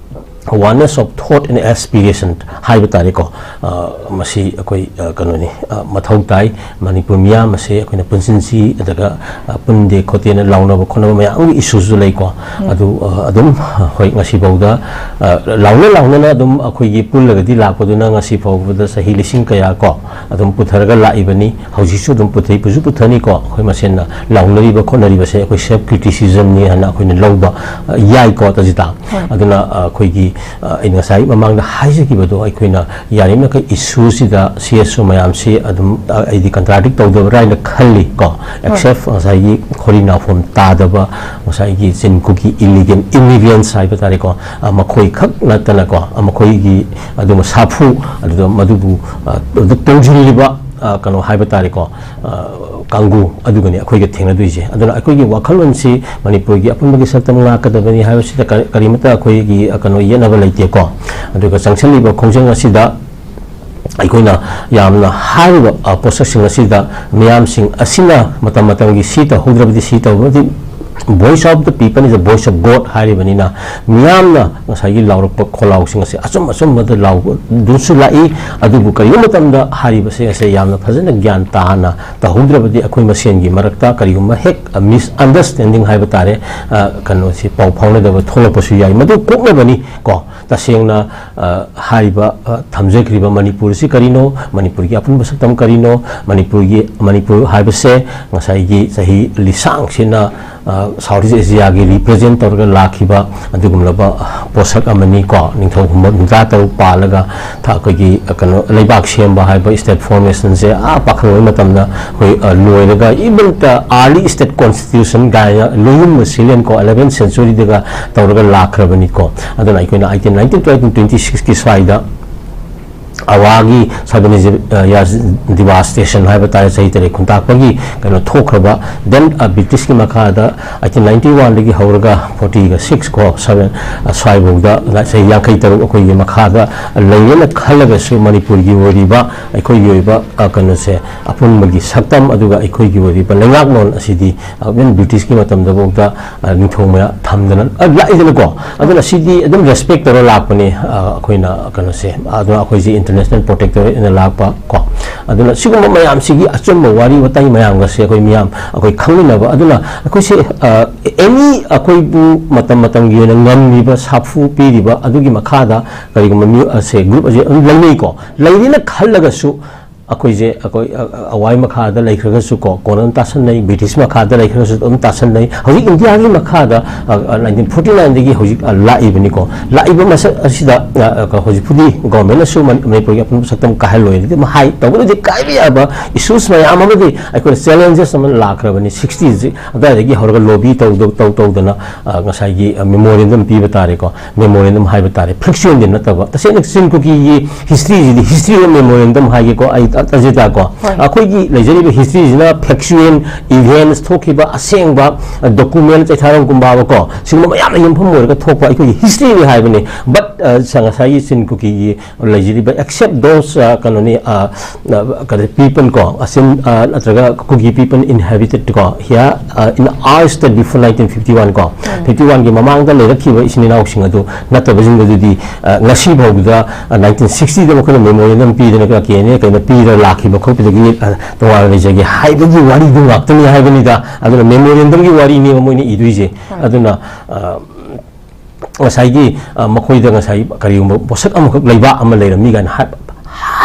oneness of thought and aspiration ꯍꯥꯏꯕ ꯇꯥꯔꯦꯀꯣ꯫ ꯑ, ꯃꯁꯤ ꯑꯩꯈꯣꯏ, ꯑ, ꯀꯩꯅꯣꯅꯤ, ꯑ, ꯃꯊꯧ ꯇꯥꯏ꯫ ꯃꯅꯤꯄꯨꯔ ꯃꯤꯌꯥꯝ ꯑꯁꯦ ꯑꯩꯈꯣꯏꯅ ꯄꯨꯟꯁꯤꯟꯁꯤ, ꯑꯗꯨꯒ, ꯑ, ꯄꯨꯟꯗꯦ ꯈꯣꯠꯇꯦꯅ ꯂꯥꯎꯅꯕ ꯈꯣꯠꯅꯕ ꯃꯌꯥꯝꯒꯤ ꯏꯁꯨꯁꯨ ꯂꯩꯀꯣ꯫ ꯑꯗꯨ, ꯑ, ꯑꯗꯨꯝ, ꯍꯣꯏ, ꯉꯁꯤ ꯐꯥꯎꯗ, ꯑ, ꯂꯥꯎꯅ ꯂꯥꯎꯅꯅ ꯑꯗꯨꯝ ꯑꯩꯈꯣꯏꯒꯤ ꯄꯨꯜꯂꯒꯗꯤ ꯂꯥꯛꯄꯗꯨꯅ ꯉꯁꯤ ꯐꯥꯎꯕꯗ ꯆꯍꯤ ꯂꯤꯁꯤꯡ ꯀꯌꯥ ꯀꯣ ꯑꯗꯨꯝ ꯄꯨꯊꯔꯒ ꯂꯥꯛꯏꯕꯅꯤ꯫ ꯍꯧꯖꯤꯛꯁꯨ ꯑꯗꯨꯝ ꯄꯨꯊꯩ, ꯄꯨꯁꯨ ꯄꯨꯊꯅꯤꯀꯣ꯫ ꯑꯩꯈꯣꯏ ꯃꯁꯦꯟꯅ ꯂꯥꯎꯅꯔꯤꯕ ꯈꯣꯠꯅꯔꯤꯕꯁꯦ ꯑꯩꯈꯣꯏ self criticism ꯅꯤ ꯍꯥꯏꯅ ꯑꯩꯈꯣꯏꯅ ꯂꯧꯕ, ꯑ, ꯌꯥꯏꯀꯣ, ꯇꯖꯤꯇꯥ? ꯍꯣꯏ꯫ ꯑꯗꯨꯅ, ꯑ, ꯑꯩꯈꯣꯏꯒꯤ, ꯑ, ꯑꯩꯅ ꯉꯁꯥꯏ ꯃꯃꯥꯡꯗ ꯍꯥꯏꯖꯈꯤꯕꯗꯣ, ꯑꯩꯈꯣꯏꯅ ꯌꯥꯔꯤꯃꯈꯩ ꯏꯁꯨꯁꯤꯗ ꯁꯤ ꯑꯦꯁ ꯑꯣ ꯃꯌꯥꯝꯁꯤ ꯑꯗꯨꯝ, ꯑ, ꯑꯩꯗꯤ contradict ꯇꯧꯗꯕ꯭ꯔꯥ ꯍꯥꯏꯅ ꯈꯜꯂꯤ ꯀꯣ꯫ ꯍꯣꯏ꯫ Except ꯉꯁꯥꯏꯒꯤ ꯈꯣꯔꯤ ꯅꯥꯐꯣꯝ ꯇꯥꯗꯕ, ꯉꯁꯥꯏꯒꯤ ꯆꯤꯟ ꯀꯨꯀꯤ illegal immigrants ꯍꯥꯏꯕ ꯇꯥꯔꯦꯀꯣ, ꯑ, ꯃꯈꯣꯏ ꯈꯛ ꯅꯠꯇꯅꯀꯣ, ꯑ, ꯃꯈꯣꯏꯒꯤ ꯑꯗꯨꯝ ꯁꯥꯐꯨ, ꯑꯗꯨꯗ ꯃꯗꯨꯕꯨ, ꯑ, ꯑꯗꯨ ꯇꯣꯡꯁꯤꯜꯂꯤꯕ, ꯑ, ꯀꯩꯅꯣ ꯍꯥꯏꯕ ꯇꯥꯔꯦꯀꯣ, ꯑ, ꯀꯥꯡꯕꯨ ꯑꯗꯨꯒꯅꯤ ꯑꯩꯈꯣꯏꯒ ꯊꯦꯡꯅꯗꯣꯏꯁꯦ꯫ ꯑꯗꯨꯅ ꯑꯩꯈꯣꯏꯒꯤ ꯋꯥꯈꯜꯂꯣꯟꯁꯤ ꯃꯅꯤꯄꯨꯔꯒꯤ ꯑꯄꯨꯟꯕꯒꯤ ꯁꯛꯇꯝ ꯉꯥꯛꯀꯗꯕꯅꯤ ꯍꯥꯏꯕꯁꯤꯗ ꯀꯔꯤ-, ꯀꯔꯤꯃꯠꯇ ꯑꯩꯈꯣꯏꯒꯤ, ꯑ, ꯀꯩꯅꯣ ꯌꯦꯠꯅꯕ ꯂꯩꯇꯦꯀꯣ꯫ ꯑꯗꯨꯒ ꯆꯪꯁꯤꯜꯂꯤꯕ ꯈꯣꯡꯖꯪ ꯑꯁꯤꯗ ꯑꯩꯈꯣꯏꯅ ꯌꯥꯝꯅ ꯍꯥꯏꯔꯤꯕ, ꯑ, ꯄꯣꯠꯁꯛꯁꯤꯡ ꯑꯁꯤꯗ ꯃꯤꯌꯥꯝꯁꯤꯡ ꯑꯁꯤꯅ ꯃꯇꯝ ꯃꯇꯝꯒꯤ ꯁꯤ ꯇꯧꯍꯧꯗ꯭ꯔꯕꯗꯤ ꯁꯤ ꯇꯧꯕꯗꯤ, voice of the people is the voice of God ꯍꯥꯏꯔꯤꯕꯅꯤꯅ, ꯃꯤꯌꯥꯝꯅ ꯉꯁꯥꯏꯒꯤ ꯂꯥꯎꯔꯛꯄ ꯈꯣꯜꯂꯥꯎꯁꯤꯡ ꯑꯁꯤ ꯑꯆꯨꯝ ꯑꯆꯨꯝꯕꯗ ꯂꯥꯎꯕꯗꯨꯁꯨ ꯂꯥꯛꯏ꯫ ꯑꯗꯨꯕꯨ ꯀꯔꯤꯒꯨꯝꯕ ꯃꯇꯝꯗ ꯍꯥꯏꯔꯤꯕꯁꯤꯡ ꯑꯁꯦ ꯌꯥꯝꯅ ꯐꯖꯅ ꯒ꯭ꯌꯥꯟ ꯇꯥꯅ ꯇꯧꯍꯧꯗ꯭ꯔꯕꯗꯤ ꯑꯩꯈꯣꯏ ꯃꯁꯦꯟꯒꯤ ꯃꯔꯛꯇ ꯀꯔꯤꯒꯨꯝꯕ ꯍꯦꯛ, ꯑ, misunderstanding ꯍꯥꯏꯕ ꯇꯥꯔꯦ, ꯑ, ꯀꯩꯅꯣꯁꯤ ꯄꯥꯎ ꯐꯥꯎꯅꯗꯕ ꯊꯣꯛꯂꯛꯄꯁꯨ ꯌꯥꯏ꯫ ꯃꯗꯨ ꯀꯣꯛꯅꯕꯅꯤ ꯀꯣ꯫ ꯇꯁꯦꯡꯅ, ꯑ, ꯍꯥꯏꯔꯤꯕ, ꯑ, ꯊꯝꯖꯈ꯭ꯔꯤꯕ ꯃꯅꯤꯄꯨꯔꯁꯤ ꯀꯔꯤꯅꯣ, ꯃꯅꯤꯄꯨꯔꯒꯤ ꯑꯄꯨꯟꯕ ꯁꯛꯇꯝ ꯀꯔꯤꯅꯣ, ꯃꯅꯤꯄꯨꯔꯒꯤ, ꯃꯅꯤꯄꯨꯔ ꯍꯥꯏꯕꯁꯦ ꯉꯁꯥꯏꯒꯤ ꯆꯍꯤ ꯂꯤꯁꯥꯡꯁꯤꯅ, ꯑ, South East Asia ꯒꯤ represent ꯇꯧꯔꯒ ꯂꯥꯛꯈꯤꯕ ꯑꯗꯨꯒꯨꯝꯂꯕ ꯄꯣꯠꯁꯛ ꯑꯃꯅꯤ ꯀꯣ꯫ ꯅꯤꯡꯊꯧ ꯈꯨꯃꯟ ꯍꯨꯝꯗ꯭ꯔꯥ ꯇꯔꯨꯛ ꯄꯥꯜꯂꯒ ꯊ-, ꯑꯩꯈꯣꯏꯒꯤ, ꯑ, ꯀꯩꯅꯣ, ꯂꯩꯕꯥꯛ ꯁꯦꯝꯕ ꯍꯥꯏꯕ state formation ꯁꯦ, ꯑꯥ, ꯄꯥꯈꯪ ꯑꯣꯏꯕ ꯃꯇꯝꯗ ꯑꯩꯈꯣꯏ, ꯑ, ꯂꯣꯏꯔꯒ, even the early state constitution ꯀꯥꯏꯅ ꯂꯣꯏꯅꯨꯝꯕ ꯁꯤꯂꯦꯟ ꯀꯣ, eleventh century ꯗꯒ ꯇꯧꯔꯒ ꯂꯥꯛꯈ꯭ꯔꯕꯅꯤꯀꯣ꯫ ꯑꯗꯨꯅ ꯑꯩꯈꯣꯏꯅ eighteen nineteen to eighteen twenty six ꯀꯤ ꯁ꯭ꯋꯥꯏꯗ ꯑꯋꯥꯒꯤ ꯁꯕꯅꯤꯖ ꯌꯥꯁ ꯗꯤꯕꯥꯁ ꯁ꯭ꯇꯦꯁꯟ ꯍꯥꯏꯕ ꯇꯥꯔꯦ, ꯆꯍꯤ ꯇꯔꯦꯠ ꯈꯨꯟꯇꯥꯛꯄꯒꯤ ꯀꯩꯅꯣ ꯊꯣꯛꯈ꯭ꯔꯕ꯫ ꯗꯦꯟ ꯕ꯭ꯔꯤꯇꯤꯁꯀꯤ ꯃꯈꯥꯗ ꯑꯩꯇꯤꯟ ꯅꯥꯏꯟꯇꯤ ꯋꯥꯟꯗꯒꯤ ꯍꯧꯔꯒ ꯐꯣꯔꯇꯤꯒ ꯁꯤꯛꯁ ꯀꯣ ꯁꯕꯦꯟ ꯁ꯭ꯋꯥꯏꯐꯥꯎꯗ ꯆꯍꯤ ꯌꯥꯡꯈꯩ ꯇꯔꯨꯛ ꯑꯩꯈꯣꯏꯒꯤ ꯃꯈꯥꯗ ꯂꯩꯔꯦꯅ ꯈꯜꯂꯒꯁꯨ, ꯃꯅꯤꯄꯨꯔꯒꯤ ꯑꯣꯏꯔꯤꯕ ꯑꯩꯈꯣꯏꯒꯤ ꯑꯣꯏꯕ ꯀꯩꯅꯣꯁꯦ, ꯑꯄꯨꯟꯕꯒꯤ ꯁꯛꯇꯝ, ꯑꯗꯨꯒ ꯑꯩꯈꯣꯏꯒꯤ ꯑꯣꯏꯔꯤꯕ ꯂꯩꯉꯥꯛꯂꯣꯟ ꯑꯁꯤꯗꯤ ꯏꯚꯟ ꯕ꯭ꯔꯤꯇꯤꯁꯀꯤ ꯃꯇꯝꯗ ꯐꯥꯎꯗ ꯅꯤꯡꯊꯧ ꯃꯌꯥ ꯊꯝꯗꯅ ꯂꯥꯛꯏꯗꯅꯀꯣ꯫ ꯑꯗꯨꯅ ꯁꯤꯗꯤ ꯑꯗꯨꯝ ꯔꯦꯁꯄꯦꯛ ꯇꯧꯔ ꯂꯥꯛꯄꯅꯤ꯫ ꯑꯩꯈꯣꯏꯅ ꯀꯩꯅꯣꯁꯦ, ꯑꯗꯨꯅ ꯑꯩꯈꯣꯏꯁꯦ ꯏꯟꯇꯔꯅꯦꯁꯅꯦꯜ ꯄ꯭ꯔꯣꯇꯦꯛꯇꯣꯔꯦꯠꯅ ꯂꯥꯛꯄ ꯀꯣ꯫ ꯑꯗꯨꯅ ꯁꯤꯒꯨꯝꯕ ꯃꯌꯥꯝꯁꯤꯒꯤ ꯑꯆꯨꯝꯕ ꯋꯥꯔꯤ ꯋꯥꯇꯥꯏ ꯃꯌꯥꯝꯒꯁꯦ ꯑꯩꯈꯣꯏ ꯃꯤꯌꯥꯝ ꯑꯩꯈꯣꯏ ꯈꯪꯃꯤꯟꯅꯕ꯫ ꯑꯗꯨꯅ ꯑꯩꯈꯣꯏꯁꯦ ꯑꯦꯅꯤ ꯑꯩꯈꯣꯏꯕꯨ ꯃꯇꯝ ꯃꯇꯝꯒꯤ ꯑꯣꯏꯅ ꯉꯝꯃꯤꯕ, ꯁꯥꯐꯨ ꯄꯤꯔꯤꯕ ꯑꯗꯨꯒꯤ ꯃꯈꯥꯗ ꯀꯔꯤꯒꯨꯝꯕ ꯃꯤꯑꯣꯏ ꯑꯁꯦ, ꯒ꯭ꯔꯨꯞ ꯑꯁꯦ ꯑꯗꯨꯝ ꯂꯩꯅꯩꯀꯣ꯫ ꯂꯩꯔꯦꯅ ꯈꯜꯂꯒꯁꯨ ꯑꯩꯈꯣꯏꯁꯦ, ꯑꯩꯈꯣꯏ ꯑꯋꯥꯏ ꯃꯈꯥꯗ ꯂꯩꯈ꯭ꯔꯒꯁꯨ ꯀꯣ, ꯀꯣꯟꯅ ꯑꯗꯨꯝ ꯇꯥꯁꯟꯅꯩ, ꯕ꯭ꯔꯤꯇꯤꯁ ꯃꯈꯥꯗ ꯂꯩꯈ꯭ꯔꯒꯁꯨ ꯑꯗꯨꯝ ꯇꯥꯁꯟꯅꯩ꯫ ꯍꯧꯖꯤꯛ ꯏꯟꯗꯤꯌꯥꯒꯤ ꯃꯈꯥꯗ ꯅꯥꯏꯟꯇꯤꯟ ꯐꯣꯔꯇꯤ ꯅꯥꯏꯟꯗꯒꯤ ꯍꯧꯖꯤꯛ ꯂꯥꯛꯏꯕꯅꯤꯀꯣ꯫ ꯂꯥꯛꯏꯕ ꯃꯁꯛ ꯑꯁꯤꯗ ꯍꯧꯖꯤꯛꯄꯨꯗꯤ ꯒꯣꯔꯃꯦꯟꯅꯁꯨ ꯃꯅꯤꯄꯨꯔꯒꯤ ꯑꯄꯨꯟꯕ ꯁꯛꯇꯝ ꯀꯥꯏꯍꯜꯂꯣꯏꯅꯗꯤ ꯑꯗꯨꯝ ꯍꯥꯏ꯫ ꯇꯧꯕꯗꯗꯤ ꯀꯥꯏꯕ ꯌꯥꯕ ꯏꯁꯨꯁ ꯃꯌꯥꯝ ꯑꯃꯗꯤ ꯑꯩꯈꯣꯏꯅ ꯆꯦꯂꯦꯟꯖꯦꯁ ꯑꯃ ꯂꯥꯛꯈ꯭ꯔꯕꯅꯤ꯫ ꯁꯤꯛꯁꯇꯤꯁꯤ ꯑꯗꯨꯋꯥꯏꯗꯒꯤ ꯍꯧꯔꯒ ꯂꯣꯕꯤ ꯇꯧꯗꯧ ꯇꯧ ꯇꯧꯗꯅ ꯉꯁꯥꯏꯒꯤ ꯃꯦꯃꯣꯔꯦꯟꯗꯝ ꯄꯤꯕ ꯇꯥꯔꯦꯀꯣ꯫ ꯃꯦꯃꯣꯔꯦꯟꯗꯝ ꯍꯥꯏꯕ ꯇꯥꯔꯦ, ꯐꯦꯛꯆꯨꯋꯦꯜꯗꯤ ꯅꯠꯇꯕ꯫ ꯇꯁꯦꯡꯅ ꯆꯤꯟ ꯀꯨꯀꯤꯒꯤ ꯍꯤꯁꯇ꯭ꯔꯤꯁꯤꯗꯤ ꯍꯤꯁꯇ꯭ꯔꯤ ꯑꯣꯐ ꯃꯦꯃꯣꯔꯦꯟꯗꯝ ꯍꯥꯏꯒꯦꯀꯣ ꯑꯩ, ꯑ, ꯑꯖꯤꯇꯥ ꯀꯣ꯫ ꯍꯣꯏ꯫ ꯑꯩꯈꯣꯏꯒꯤ ꯂꯩꯖꯔꯤꯕ ꯍꯤꯁꯇ꯭ꯔꯤꯁꯤꯅ ꯐꯦꯛꯆꯨꯋꯦꯜ ꯏꯚꯦꯟꯁ ꯊꯣꯛꯈꯤꯕ ꯑꯁꯦꯡꯕ ꯗꯣꯀꯨꯃꯦꯟ, ꯆꯩꯊꯥꯔꯣꯟ ꯀꯨꯝꯕꯥꯕ ꯀꯣ, ꯁꯤꯒꯨꯝꯕ ꯃꯌꯥꯝꯅ ꯌꯨꯝꯐꯝ ꯑꯣꯏꯔꯒ ꯊꯣꯛꯄ ꯑꯩꯈꯣꯏꯒꯤ ꯍꯤꯁꯇ꯭ꯔꯤꯅꯤ ꯍꯥꯏꯕꯅꯤ꯫ ꯕꯠ ꯉꯁꯥꯏꯒꯤ ꯆꯤꯟ ꯀꯨꯀꯤꯒꯤ ꯂꯩꯖꯔꯤꯕ except those, ꯑ, ꯀꯩꯅꯣꯅꯤ, ꯑ, ꯑ, ꯀꯔꯤ, people ꯀꯣ, ꯑꯁꯤꯟ, ꯑ, ꯅꯠꯇ꯭ꯔꯒ ꯀꯨꯀꯤ people inhabited ꯀꯣ, here, ꯑ, in our state before nineteen fifty one ꯀꯣ, ꯐꯤꯐꯇꯤ ꯋꯥꯟꯒꯤ ꯃꯃꯥꯡꯗ ꯂꯩꯔꯛꯈꯤꯕ ꯏꯆꯤꯟ ꯏꯅꯥꯎꯁꯤꯡ ꯑꯗꯨ ꯅꯠꯇꯕꯁꯤꯡꯗꯨꯗꯤ, ꯑ, ꯉꯁꯤ ꯐꯥꯎꯕꯗ, ꯑ, ꯅꯥꯏꯟꯇꯤꯟ ꯁꯤꯛꯁꯇꯤꯗ ꯃꯈꯣꯏꯅ ꯃꯦꯃꯣꯔꯦꯟꯗꯝ ꯄꯤꯗꯅ ꯀꯩꯅꯣ ꯄꯤꯔ ꯂꯥꯛꯈꯤꯕ ꯈꯣꯠꯄꯗꯒꯤ, ꯑ, ꯇꯣꯉꯥꯟꯅ ꯂꯩꯖꯒꯦ ꯍꯥꯏꯕꯒꯤ ꯋꯥꯔꯤꯗꯨ ꯉꯥꯛꯇꯅꯤ ꯍꯥꯏꯕꯅꯤꯗ꯫ ꯑꯗꯨꯅ ꯃꯦꯃꯣꯔꯦꯟꯗꯝꯒꯤ ꯋꯥꯔꯤꯅꯦꯕ ꯃꯣꯏꯅ ꯏꯗꯣꯏꯁꯦ꯫ ꯑꯗꯨꯅ, ꯑ, ꯉꯁꯥꯏꯒꯤ, ꯑ, ꯃꯈꯣꯏꯗ ꯉꯁꯥꯏ ꯀꯔꯤꯒꯨꯝꯕ ꯄꯣꯠꯁꯛ ꯑꯃꯈꯛ ꯂꯩꯕꯥꯛ ꯑꯃ ꯂꯩꯔꯝꯃꯤ ꯀꯥꯏꯅ ꯍꯥꯏ-,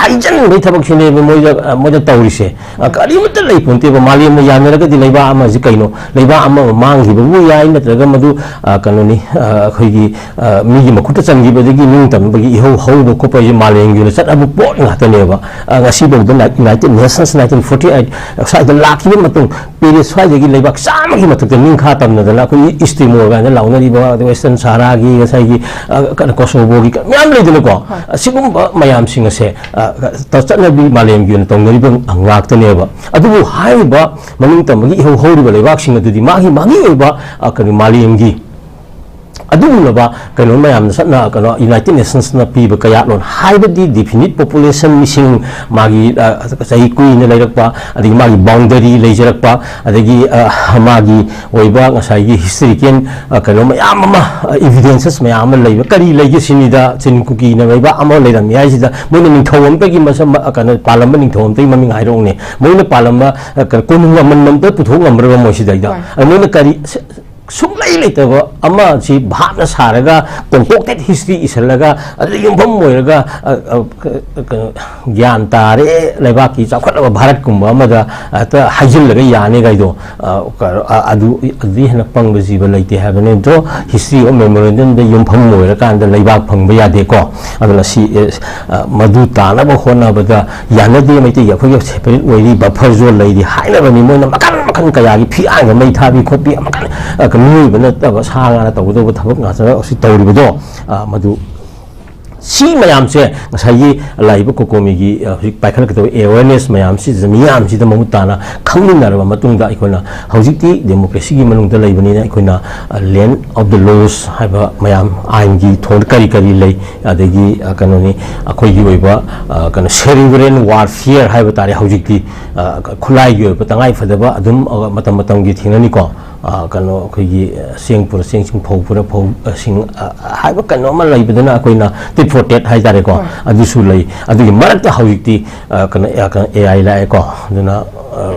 ꯍꯩꯖꯤꯟꯕꯒꯤ ꯊꯕꯛꯁꯤꯅꯦꯕ ꯃꯣꯏꯗ, ꯑ, ꯃꯣꯏꯗ ꯇꯧꯔꯤꯁꯦ꯫ ꯑ, ꯀꯔꯤꯃꯠꯇ ꯂꯩ ꯄꯣꯟꯇꯦꯕ꯫ ꯃꯥꯂꯦꯝꯅ ꯌꯥꯅꯔꯒꯗꯤ ꯂꯩꯕꯥꯛ ꯑꯃꯁꯤ ꯀꯩꯅꯣ? ꯂꯩꯕꯥꯛ ꯑꯃ ꯃꯥꯡꯈꯤꯕꯕꯨ ꯌꯥꯏ, ꯅꯠꯇ꯭ꯔꯒ ꯃꯗꯨ, ꯑ, ꯀꯩꯅꯣꯅꯤ, ꯑ, ꯑꯩꯈꯣꯏꯒꯤ, ꯑ, ꯃꯤꯒꯤ ꯃꯈꯨꯠꯇ ꯆꯟꯈꯤꯕꯗꯒꯤ ꯅꯤꯡꯇꯝꯕꯒꯤ ꯏꯍꯧ ꯍꯧꯕ ꯈꯣꯠꯄ ꯍꯥꯏꯁꯦ ꯃꯥꯂꯦꯝꯒꯤ ꯑꯣꯏꯅ ꯆꯠꯅꯕ ꯄꯣꯠ ꯉꯥꯛꯇꯅꯦꯕ꯫ ꯑ, ꯉꯁꯤꯐꯥꯎꯗ United Nations nineteen forty eight ꯁ꯭ꯋꯥꯏꯗ ꯂꯥꯛꯈꯤꯕ ꯃꯇꯨꯡ, ꯄꯦꯔꯤꯁ ꯁ꯭ꯋꯥꯏꯗꯒꯤ ꯂꯩꯕꯥꯛ ꯆꯥꯝꯃꯒꯤ ꯃꯊꯛꯇ ꯅꯤꯡꯈꯥ ꯇꯝꯅꯗꯅ ꯑꯩꯈꯣꯏꯒꯤ ꯏꯁ ꯇꯤꯃꯣꯔ ꯀꯥꯏꯅ ꯂꯥꯎꯅꯔꯤꯕ, ꯑꯗꯩ ꯋꯦꯁꯇꯔꯟ ꯁꯍꯥꯔꯥꯒꯤ ꯉꯁꯥꯏꯒꯤ, ꯑ, ꯀꯩꯅꯣ, ꯀꯣꯁꯣꯕꯣꯒꯤ ꯃꯌꯥꯝ ꯂꯩꯗꯅꯀꯣ꯫ ꯍꯣꯏ꯫ ꯑꯁꯤꯒꯨꯝꯕ ꯃꯌꯥꯝꯁꯤꯡ ꯑꯁꯦ, ꯑ, ꯆꯠꯅꯕꯤ ꯃꯥꯂꯦꯝꯒꯤ ꯑꯣꯏꯅ ꯇꯧꯅꯔꯤꯕ ꯉꯥꯛꯇꯅꯦꯕ꯫ ꯑꯗꯨꯕꯨ ꯍꯥꯏꯔꯤꯕ ꯃꯅꯤꯡ ꯇꯝꯕꯒꯤ ꯏꯍꯧ ꯍꯧꯔꯤꯕ ꯂꯩꯕꯥꯛꯁꯤꯡ ꯑꯗꯨꯗꯤ ꯃꯥꯒꯤ, ꯃꯥꯒꯤ ꯑꯣꯏꯕ, ꯑ, ꯀꯔꯤ, ꯃꯥꯂꯦꯝꯒꯤ ꯑꯗꯨꯒꯨꯝꯂꯕ ꯀꯩꯅꯣ ꯃꯌꯥꯝꯅ ꯆꯠꯅ, ꯀꯩꯅꯣ, United Nations ꯅ ꯄꯤꯕ ꯀꯌꯥꯠꯂꯣꯟ ꯍꯥꯏꯕꯗꯤ definite population, ꯃꯤꯁꯤꯡ, ꯃꯥꯒꯤ, ꯑ, ꯆꯍꯤ ꯀꯨꯏꯅ ꯂꯩꯔꯛꯄ, ꯑꯗꯒꯤ ꯃꯥꯒꯤ boundary ꯂꯩꯖꯔꯛꯄ, ꯑꯗꯒꯤ, ꯑ, ꯃꯥꯒꯤ ꯑꯣꯏꯕ ꯉꯁꯥꯏꯒꯤ historical, ꯑ, ꯀꯩꯅꯣ ꯃꯌꯥꯝ ꯑꯃ, ꯑ, evidences ꯃꯌꯥꯝ ꯑꯃ ꯂꯩꯕ꯫ ꯀꯔꯤ ꯂꯩꯒꯦ ꯁꯤꯅꯤꯗ? ꯆꯤꯟ ꯀꯨꯀꯤꯅ ꯂꯩꯕꯥꯛ ꯑꯃ ꯂꯩꯔꯝꯃꯤ ꯍꯥꯏꯁꯤꯗ ꯃꯣꯏꯅ ꯅꯤꯡꯊꯧ ꯑꯝꯇꯒꯤ ꯃꯁꯛ, ꯃ-, ꯀꯩꯅꯣ, ꯄꯥꯜꯂꯝꯕ ꯅꯤꯡꯊꯧ ꯑꯝꯇꯒꯤ ꯃꯃꯤꯡ ꯍꯥꯏꯔꯛꯎꯅꯦ꯫ ꯃꯣꯏꯅ ꯄꯥꯜꯂꯝꯕ, ꯑ, ꯀꯩꯅꯣ, ꯀꯣꯅꯨꯡ ꯃꯃꯟ ꯑꯝꯇ ꯄꯨꯊꯣꯛ ꯉꯝꯕ꯭ꯔꯕ ꯃꯣꯏꯁꯤꯗꯩꯗ? ꯍꯣꯏ꯫ ꯑ, ꯃꯣꯏꯅ ꯀꯔꯤ, ꯁ-, ꯁꯨꯡꯂꯩ ꯂꯩꯇꯕ ꯑꯃ ꯁꯤ ꯚꯥꯞꯅ ꯁꯥꯔꯒ, concocted history ꯏꯁꯜꯂꯒ, ꯑꯗꯨꯗ ꯌꯨꯝꯐꯝ ꯑꯣꯏꯔꯒ, ꯑ, ꯑ, ꯀ-, ꯀ-, ꯒ꯭ꯌꯥꯟ ꯇꯥꯔꯦ, ꯂꯩꯕꯥꯛꯀꯤ ꯆꯥꯎꯈꯠꯂꯕ ꯚꯥꯔꯠꯀꯨꯝꯕ ꯑꯃꯗ ꯍꯦꯛꯇ ꯍꯥꯏꯖꯤꯜꯂꯒ ꯌꯥꯅꯤ ꯀꯥꯏꯗꯣ, ꯑ, ꯀ-, ꯑ, ꯑꯗꯨ, ꯑꯗꯨꯗꯤ ꯍꯦꯟꯅ ꯄꯪꯕ ꯖꯤꯕ ꯂꯩꯇꯦ ꯍꯥꯏꯕꯅꯤ꯫ ꯑꯗꯣ history of memorandum ꯗ ꯌꯨꯝꯐꯝ ꯑꯣꯏꯔꯀꯥꯟꯗ ꯂꯩꯕꯥꯛ ꯐꯪꯕ ꯌꯥꯗꯦꯀꯣ꯫ ꯑꯗꯨꯅ ꯁꯤ, ꯑꯦ, ꯑ, ꯃꯗꯨ ꯇꯥꯅꯕ ꯍꯣꯠꯅꯕꯗ ꯌꯥꯅꯗꯦ, ꯃꯩꯇꯩꯒꯤ ꯑꯩꯈꯣꯏꯒꯤ separate ꯑꯣꯏꯔꯤ, buffer zone ꯂꯩꯔꯤ ꯍꯥꯏꯅꯕꯅꯤ꯫ ꯃꯣꯏꯅ ꯃꯈꯜ ꯃꯈꯜ ꯀꯌꯥꯒꯤ ꯐꯤꯔꯥꯟꯒ ꯃꯩ ꯊꯥꯕꯤ ꯈꯣꯠꯄꯤ, ꯃꯈꯜ, ꯑ, ꯃꯤꯑꯣꯏꯕ ꯅꯠꯇꯕ ꯁꯥ ꯉꯥꯅ ꯇꯧꯒꯗꯧꯕ ꯊꯕꯛ ꯉꯥꯛꯇ ꯑꯁꯤ ꯇꯧꯔꯤꯕꯗꯣ, ꯑ, ꯃꯗꯨ, ꯁꯤ ꯃꯌꯥꯝꯁꯦ ꯉꯁꯥꯏꯒꯤ ꯂꯥꯛꯏꯕ ꯀꯣꯀꯣꯃꯤꯒꯤ, ꯑ, ꯍꯧꯖꯤꯛ ꯄꯥꯏꯈꯠꯂꯛꯀꯗꯕ awareness ꯃꯌꯥꯝꯁꯤꯗ, ꯃꯤꯌꯥꯝꯁꯤꯗ ꯃꯃꯨꯠ ꯇꯥꯅ ꯈꯪꯃꯤꯟꯅꯔꯕ ꯃꯇꯨꯡꯗ, ꯑꯩꯈꯣꯏꯅ ꯍꯧꯖꯤꯛꯇꯤ democracy ꯒꯤ ꯃꯅꯨꯡꯗ ꯂꯩꯕꯅꯤꯅ, ꯑꯩꯈꯣꯏꯅ, ꯑ, land of the lost ꯍꯥꯏꯕ ꯃꯌꯥꯝ, ꯑꯥꯏꯟꯒꯤ ꯊꯣꯡꯗ ꯀꯔꯤ ꯀꯔꯤ ꯂꯩ, ꯑꯗꯒꯤ, ꯑ, ꯀꯩꯅꯣꯅꯤ, ꯑꯩꯈꯣꯏꯒꯤ ꯑꯣꯏꯕ, ꯑ, ꯀꯩꯅꯣ, cerebral warfare ꯍꯥꯏꯕ ꯇꯥꯔꯦ꯫ ꯍꯧꯖꯤꯛꯇꯤ, ꯑ, ꯈꯨꯠꯂꯥꯏꯒꯤ ꯑꯣꯏꯕ ꯇꯉꯥꯏ ꯐꯗꯕ ꯑꯗꯨꯝ, ꯑ, ꯃꯇꯝ ꯃꯇꯝꯒꯤ ꯊꯦꯡꯅꯅꯤꯀꯣ꯫ ꯑ, ꯀꯩꯅꯣ, ꯑꯩꯈꯣꯏꯒꯤ, ꯑ, ꯆꯦꯡ ꯄꯨꯔ ꯆꯦꯡꯁꯤꯡ, ꯐꯧ ꯄꯨꯔ ꯐꯧ, ꯑ, ꯁꯤꯡ, ꯑ, ꯍꯥꯏꯕ ꯀꯩꯅꯣ ꯑꯃ ꯂꯩꯕꯗꯨꯅ ꯑꯩꯈꯣꯏꯅ ꯇꯤꯠ ꯐꯣꯔ ꯇꯦꯠ ꯍꯥꯏꯇꯥꯔꯦꯀꯣ, ꯍꯣꯏ꯫ ꯑꯗꯨꯁꯨ ꯂꯩ꯫ ꯑꯗꯨꯒꯤ ꯃꯔꯛꯇ ꯍꯧꯖꯤꯛꯇꯤ, ꯑ, ꯀꯩꯅꯣ, ꯑ, ꯀꯩꯅꯣ, ꯑꯦ ꯑꯥꯏ ꯂꯥꯛꯑꯦꯀꯣ, ꯑꯗꯨꯅ, ꯑ,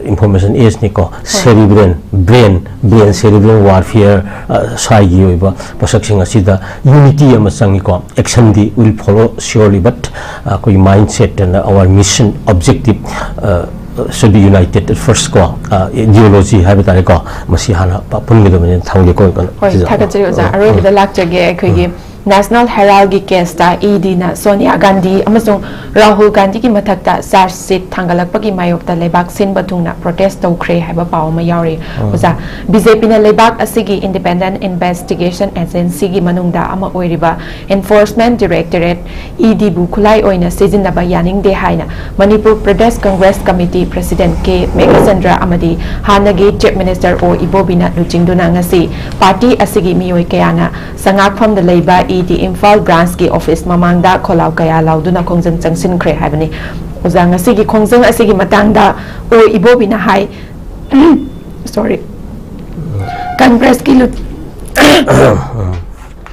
ꯏꯟꯐꯣꯔꯃꯦꯁꯟ ꯑꯦꯖꯅꯤꯀꯣ, ꯍꯣꯏ꯫ Cerebral, brain, brain, cerebral warfare, ꯑ, ꯁ꯭ꯋꯥꯏꯒꯤ ꯑꯣꯏꯕ ꯄꯣꯠꯁꯛꯁꯤꯡ ꯑꯁꯤꯗ ꯌꯨꯅꯤꯇꯤ ꯑꯃ ꯆꯪꯉꯤꯀꯣ꯫ Action D will follow surely, but, ꯑ, ꯑꯩꯈꯣꯏꯒꯤ mindset and our mission, objective, ꯑ, should be united at first ꯀꯣ, ꯑ, ideology ꯍꯥꯏꯕ ꯇꯥꯔꯦꯀꯣ, ꯃꯁꯤ ꯍꯥꯟꯅ ꯄ-, ꯄꯨꯟꯒꯗꯕꯅꯤꯅ ꯊꯝꯒꯦꯀꯣ, ꯀꯩꯅꯣ, ꯍꯣꯏ, ꯁꯤꯗ꯫ ꯊꯥꯒꯠꯆꯔꯤ ꯑꯣꯖꯥ꯫ ꯎꯝ, ꯎꯝ꯫ ꯑꯔꯣꯏꯕꯗ ꯂꯥꯛꯆꯒꯦ, ꯑꯩꯈꯣꯏꯒꯤ ꯎꯝ꯫ National Herald ꯒꯤ case ꯇ ꯏ ꯗꯤ ꯅ ꯁꯣꯅꯤꯌꯥ ꯒꯥꯟꯙꯤ ꯑꯃꯁꯨꯡ ꯔꯥꯍꯨꯜ ꯒꯥꯟꯙꯤꯒꯤ ꯃꯊꯛꯇ charge sheet ꯊꯥꯡꯒꯠꯂꯛꯄꯒꯤ ꯃꯥꯌꯣꯛꯇ ꯂꯩꯕꯥꯛ ꯁꯤꯟꯕ ꯊꯨꯡꯅ protest ꯇꯧꯈ꯭ꯔꯦ ꯍꯥꯏꯕ ꯄꯥꯎ ꯑꯃ ꯌꯥꯎꯔꯤ꯫ ꯎꯝ꯫ ꯑꯣꯖꯥ, ꯕꯤ ꯖꯦ ꯄꯤ ꯅ ꯂꯩꯕꯥꯛ ꯑꯁꯤꯒꯤ Independent Investigation Agency ꯒꯤ ꯃꯅꯨꯡꯗ ꯑꯃ ꯑꯣꯏꯔꯤꯕ Enforcement Directorate, ꯏ ꯗꯤꯕꯨ ꯈꯨꯠꯂꯥꯏ ꯑꯣꯏꯅ ꯁꯤꯖꯤꯟꯅꯕ ꯌꯥꯅꯤꯡꯗꯦ ꯍꯥꯏꯅ ꯃꯅꯤꯄꯨꯔ ꯄ꯭ꯔꯗꯦꯁ ꯀꯪꯒ꯭ꯔꯦꯁ ꯀꯃꯤꯇꯤ ꯄ꯭ꯔꯁꯤꯗꯦꯟꯠ ꯀꯦ ꯃꯦꯘꯆꯟꯗ꯭ꯔ ꯑꯃꯗꯤ ꯍꯥꯟꯅꯒꯤ ꯆꯤꯐ ꯃꯤꯅꯤꯁꯇꯔ ꯑꯣ ꯏꯕꯣꯕꯤꯅ ꯂꯨꯆꯤꯡꯗꯨꯅ ꯉꯁꯤ ꯄꯥꯔꯇꯤ ꯑꯁꯤꯒꯤ ꯃꯤꯑꯣꯏ ꯀꯌꯥꯅ ꯁꯉꯥꯛꯐꯝꯗ ꯂꯩꯕ ꯏ ꯗꯤ ꯏꯝꯐꯥꯜ ꯕ꯭ꯔꯥꯟꯁꯀꯤ ꯑꯣꯐꯤꯁ ꯃꯃꯥꯡꯗ ꯈꯣꯜꯂꯥꯎ ꯀꯌꯥ ꯂꯥꯎꯗꯨꯅ ꯈꯣꯡꯖꯪ ꯆꯪꯁꯤꯟꯈ꯭ꯔꯦ ꯍꯥꯏꯕꯅꯤ꯫ ꯑꯣꯖꯥ, ꯉꯁꯤꯒꯤ ꯈꯣꯡꯖꯪ ꯑꯁꯤꯒꯤ ꯃꯇꯥꯡꯗ ꯑꯣ ꯏꯕꯣꯕꯤꯅ ꯍꯥꯏ, sorry, ꯀꯪꯒ꯭ꯔꯦꯁꯀꯤ ꯂꯨ-,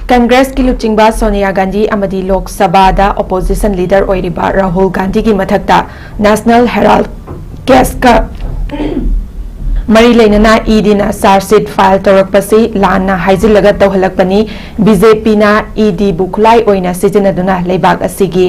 ꯀꯪꯒ꯭ꯔꯦꯁꯀꯤ ꯂꯨꯆꯤꯡꯕ ꯁꯣꯅꯤꯌꯥ ꯒꯥꯟꯙꯤ ꯑꯃꯗꯤ ꯂꯣꯛ ꯁꯚꯥꯗ opposition leader ꯑꯣꯏꯔꯤꯕ ꯔꯥꯍꯨꯜ ꯒꯥꯟꯙꯤꯒꯤ ꯃꯊꯛꯇ National Herald case ꯀ ꯃꯔꯤ ꯂꯩꯅꯅ ꯏ ꯗꯤꯅ charge sheet file ꯇꯧꯔꯛꯄꯁꯤ ꯂꯥꯟꯅ ꯍꯥꯏꯖꯤꯜꯂꯒ ꯇꯧꯍꯜꯂꯛꯄꯅꯤ꯫ ꯕꯤ ꯖꯦ ꯄꯤꯅ ꯏ ꯗꯤꯕꯨ ꯈꯨꯠꯂꯥꯏ ꯑꯣꯏꯅ ꯁꯤꯖꯤꯟꯅꯗꯨꯅ ꯂꯩꯕꯥꯛ ꯑꯁꯤꯒꯤ,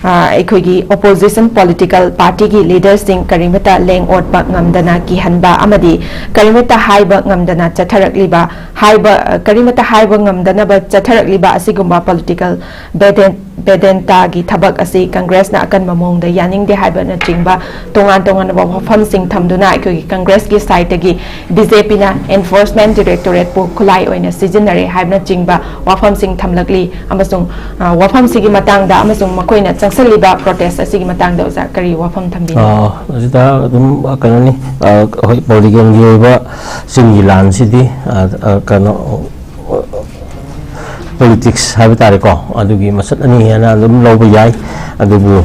ꯑ, ꯑꯩꯈꯣꯏꯒꯤ opposition political party ꯒꯤ leader ꯁꯤꯡ ꯀꯔꯤꯃꯠꯇ ꯂꯦꯡ ꯑꯣꯠꯄ ꯉꯝꯗꯅ ꯀꯤꯍꯟꯕ ꯑꯃꯗꯤ ꯀꯔꯤꯃꯠꯇ ꯍꯥꯏꯕ ꯉꯝꯗꯅ ꯆꯠꯊꯔꯛꯂꯤꯕ ꯍꯥꯏꯕ, ꯑ, ꯀꯔꯤꯃꯠꯇ ꯍꯥꯏꯕ ꯉꯝꯗꯅꯕ ꯆꯠꯊꯔꯛꯂꯤꯕ ꯑꯁꯤꯒꯨꯝꯕ political ꯕꯦꯗꯦꯟ-, ꯕꯦꯗꯦꯟꯇꯥꯒꯤ ꯊꯕꯛ ꯑꯁꯤ ꯀꯪꯒ꯭ꯔꯦꯁꯅ ꯑꯀꯟꯕ ꯃꯑꯣꯡꯗ ꯌꯥꯅꯤꯡꯗꯦ ꯍꯥꯏꯕꯅꯆꯤꯡꯕ ꯇꯣꯉꯥꯟ ꯇꯣꯉꯥꯟꯕ ꯋꯥꯐꯝꯁꯤꯡ ꯊꯝꯗꯨꯅ ꯑꯩꯈꯣꯏꯒꯤ ꯀꯪꯒ꯭ꯔꯦꯁꯀꯤ side ꯇꯒꯤ ꯕꯤ ꯖꯦ ꯄꯤꯅ Enforcement Directorate ꯄꯨ ꯈꯨꯠꯂꯥꯏ ꯑꯣꯏꯅ ꯁꯤꯖꯤꯟꯅꯔꯦ ꯍꯥꯏꯕꯅꯆꯤꯡꯕ ꯋꯥꯐꯝꯁꯤꯡ ꯊꯝꯂꯛꯂꯤ꯫ ꯑꯃꯁꯨꯡ, ꯑ, ꯋꯥꯐꯝꯁꯤꯒꯤ ꯃꯇꯥꯡꯗ ꯑꯃꯁꯨꯡ ꯃꯈꯣꯏꯅ ꯆꯪꯁꯤꯜꯂꯤꯕ protest ꯑꯁꯤꯒꯤ ꯃꯇꯥꯡꯗ ꯑꯣꯖꯥ ꯀꯔꯤ ꯋꯥꯐꯝ ꯊꯝꯕꯤꯅꯤ? ꯑ, ꯑꯁꯤꯗ ꯑꯗꯨꯝ, ꯑ, ꯀꯩꯅꯣꯅꯤ, ꯑ, ꯑꯩꯈꯣꯏ political ꯒꯤ ꯑꯣꯏꯕ ꯆꯤꯡꯒꯤ ꯂꯥꯟꯁꯤꯗꯤ, ꯑ, ꯑ, ꯀꯩꯅꯣ, politics ꯍꯥꯏꯕ ꯇꯥꯔꯦꯀꯣ, ꯑꯗꯨꯒꯤ ꯃꯁꯛ ꯑꯅꯤ ꯍꯥꯏꯅ ꯑꯗꯨꯝ ꯂꯧꯕ ꯌꯥꯏ꯫ ꯑꯗꯨꯕꯨ,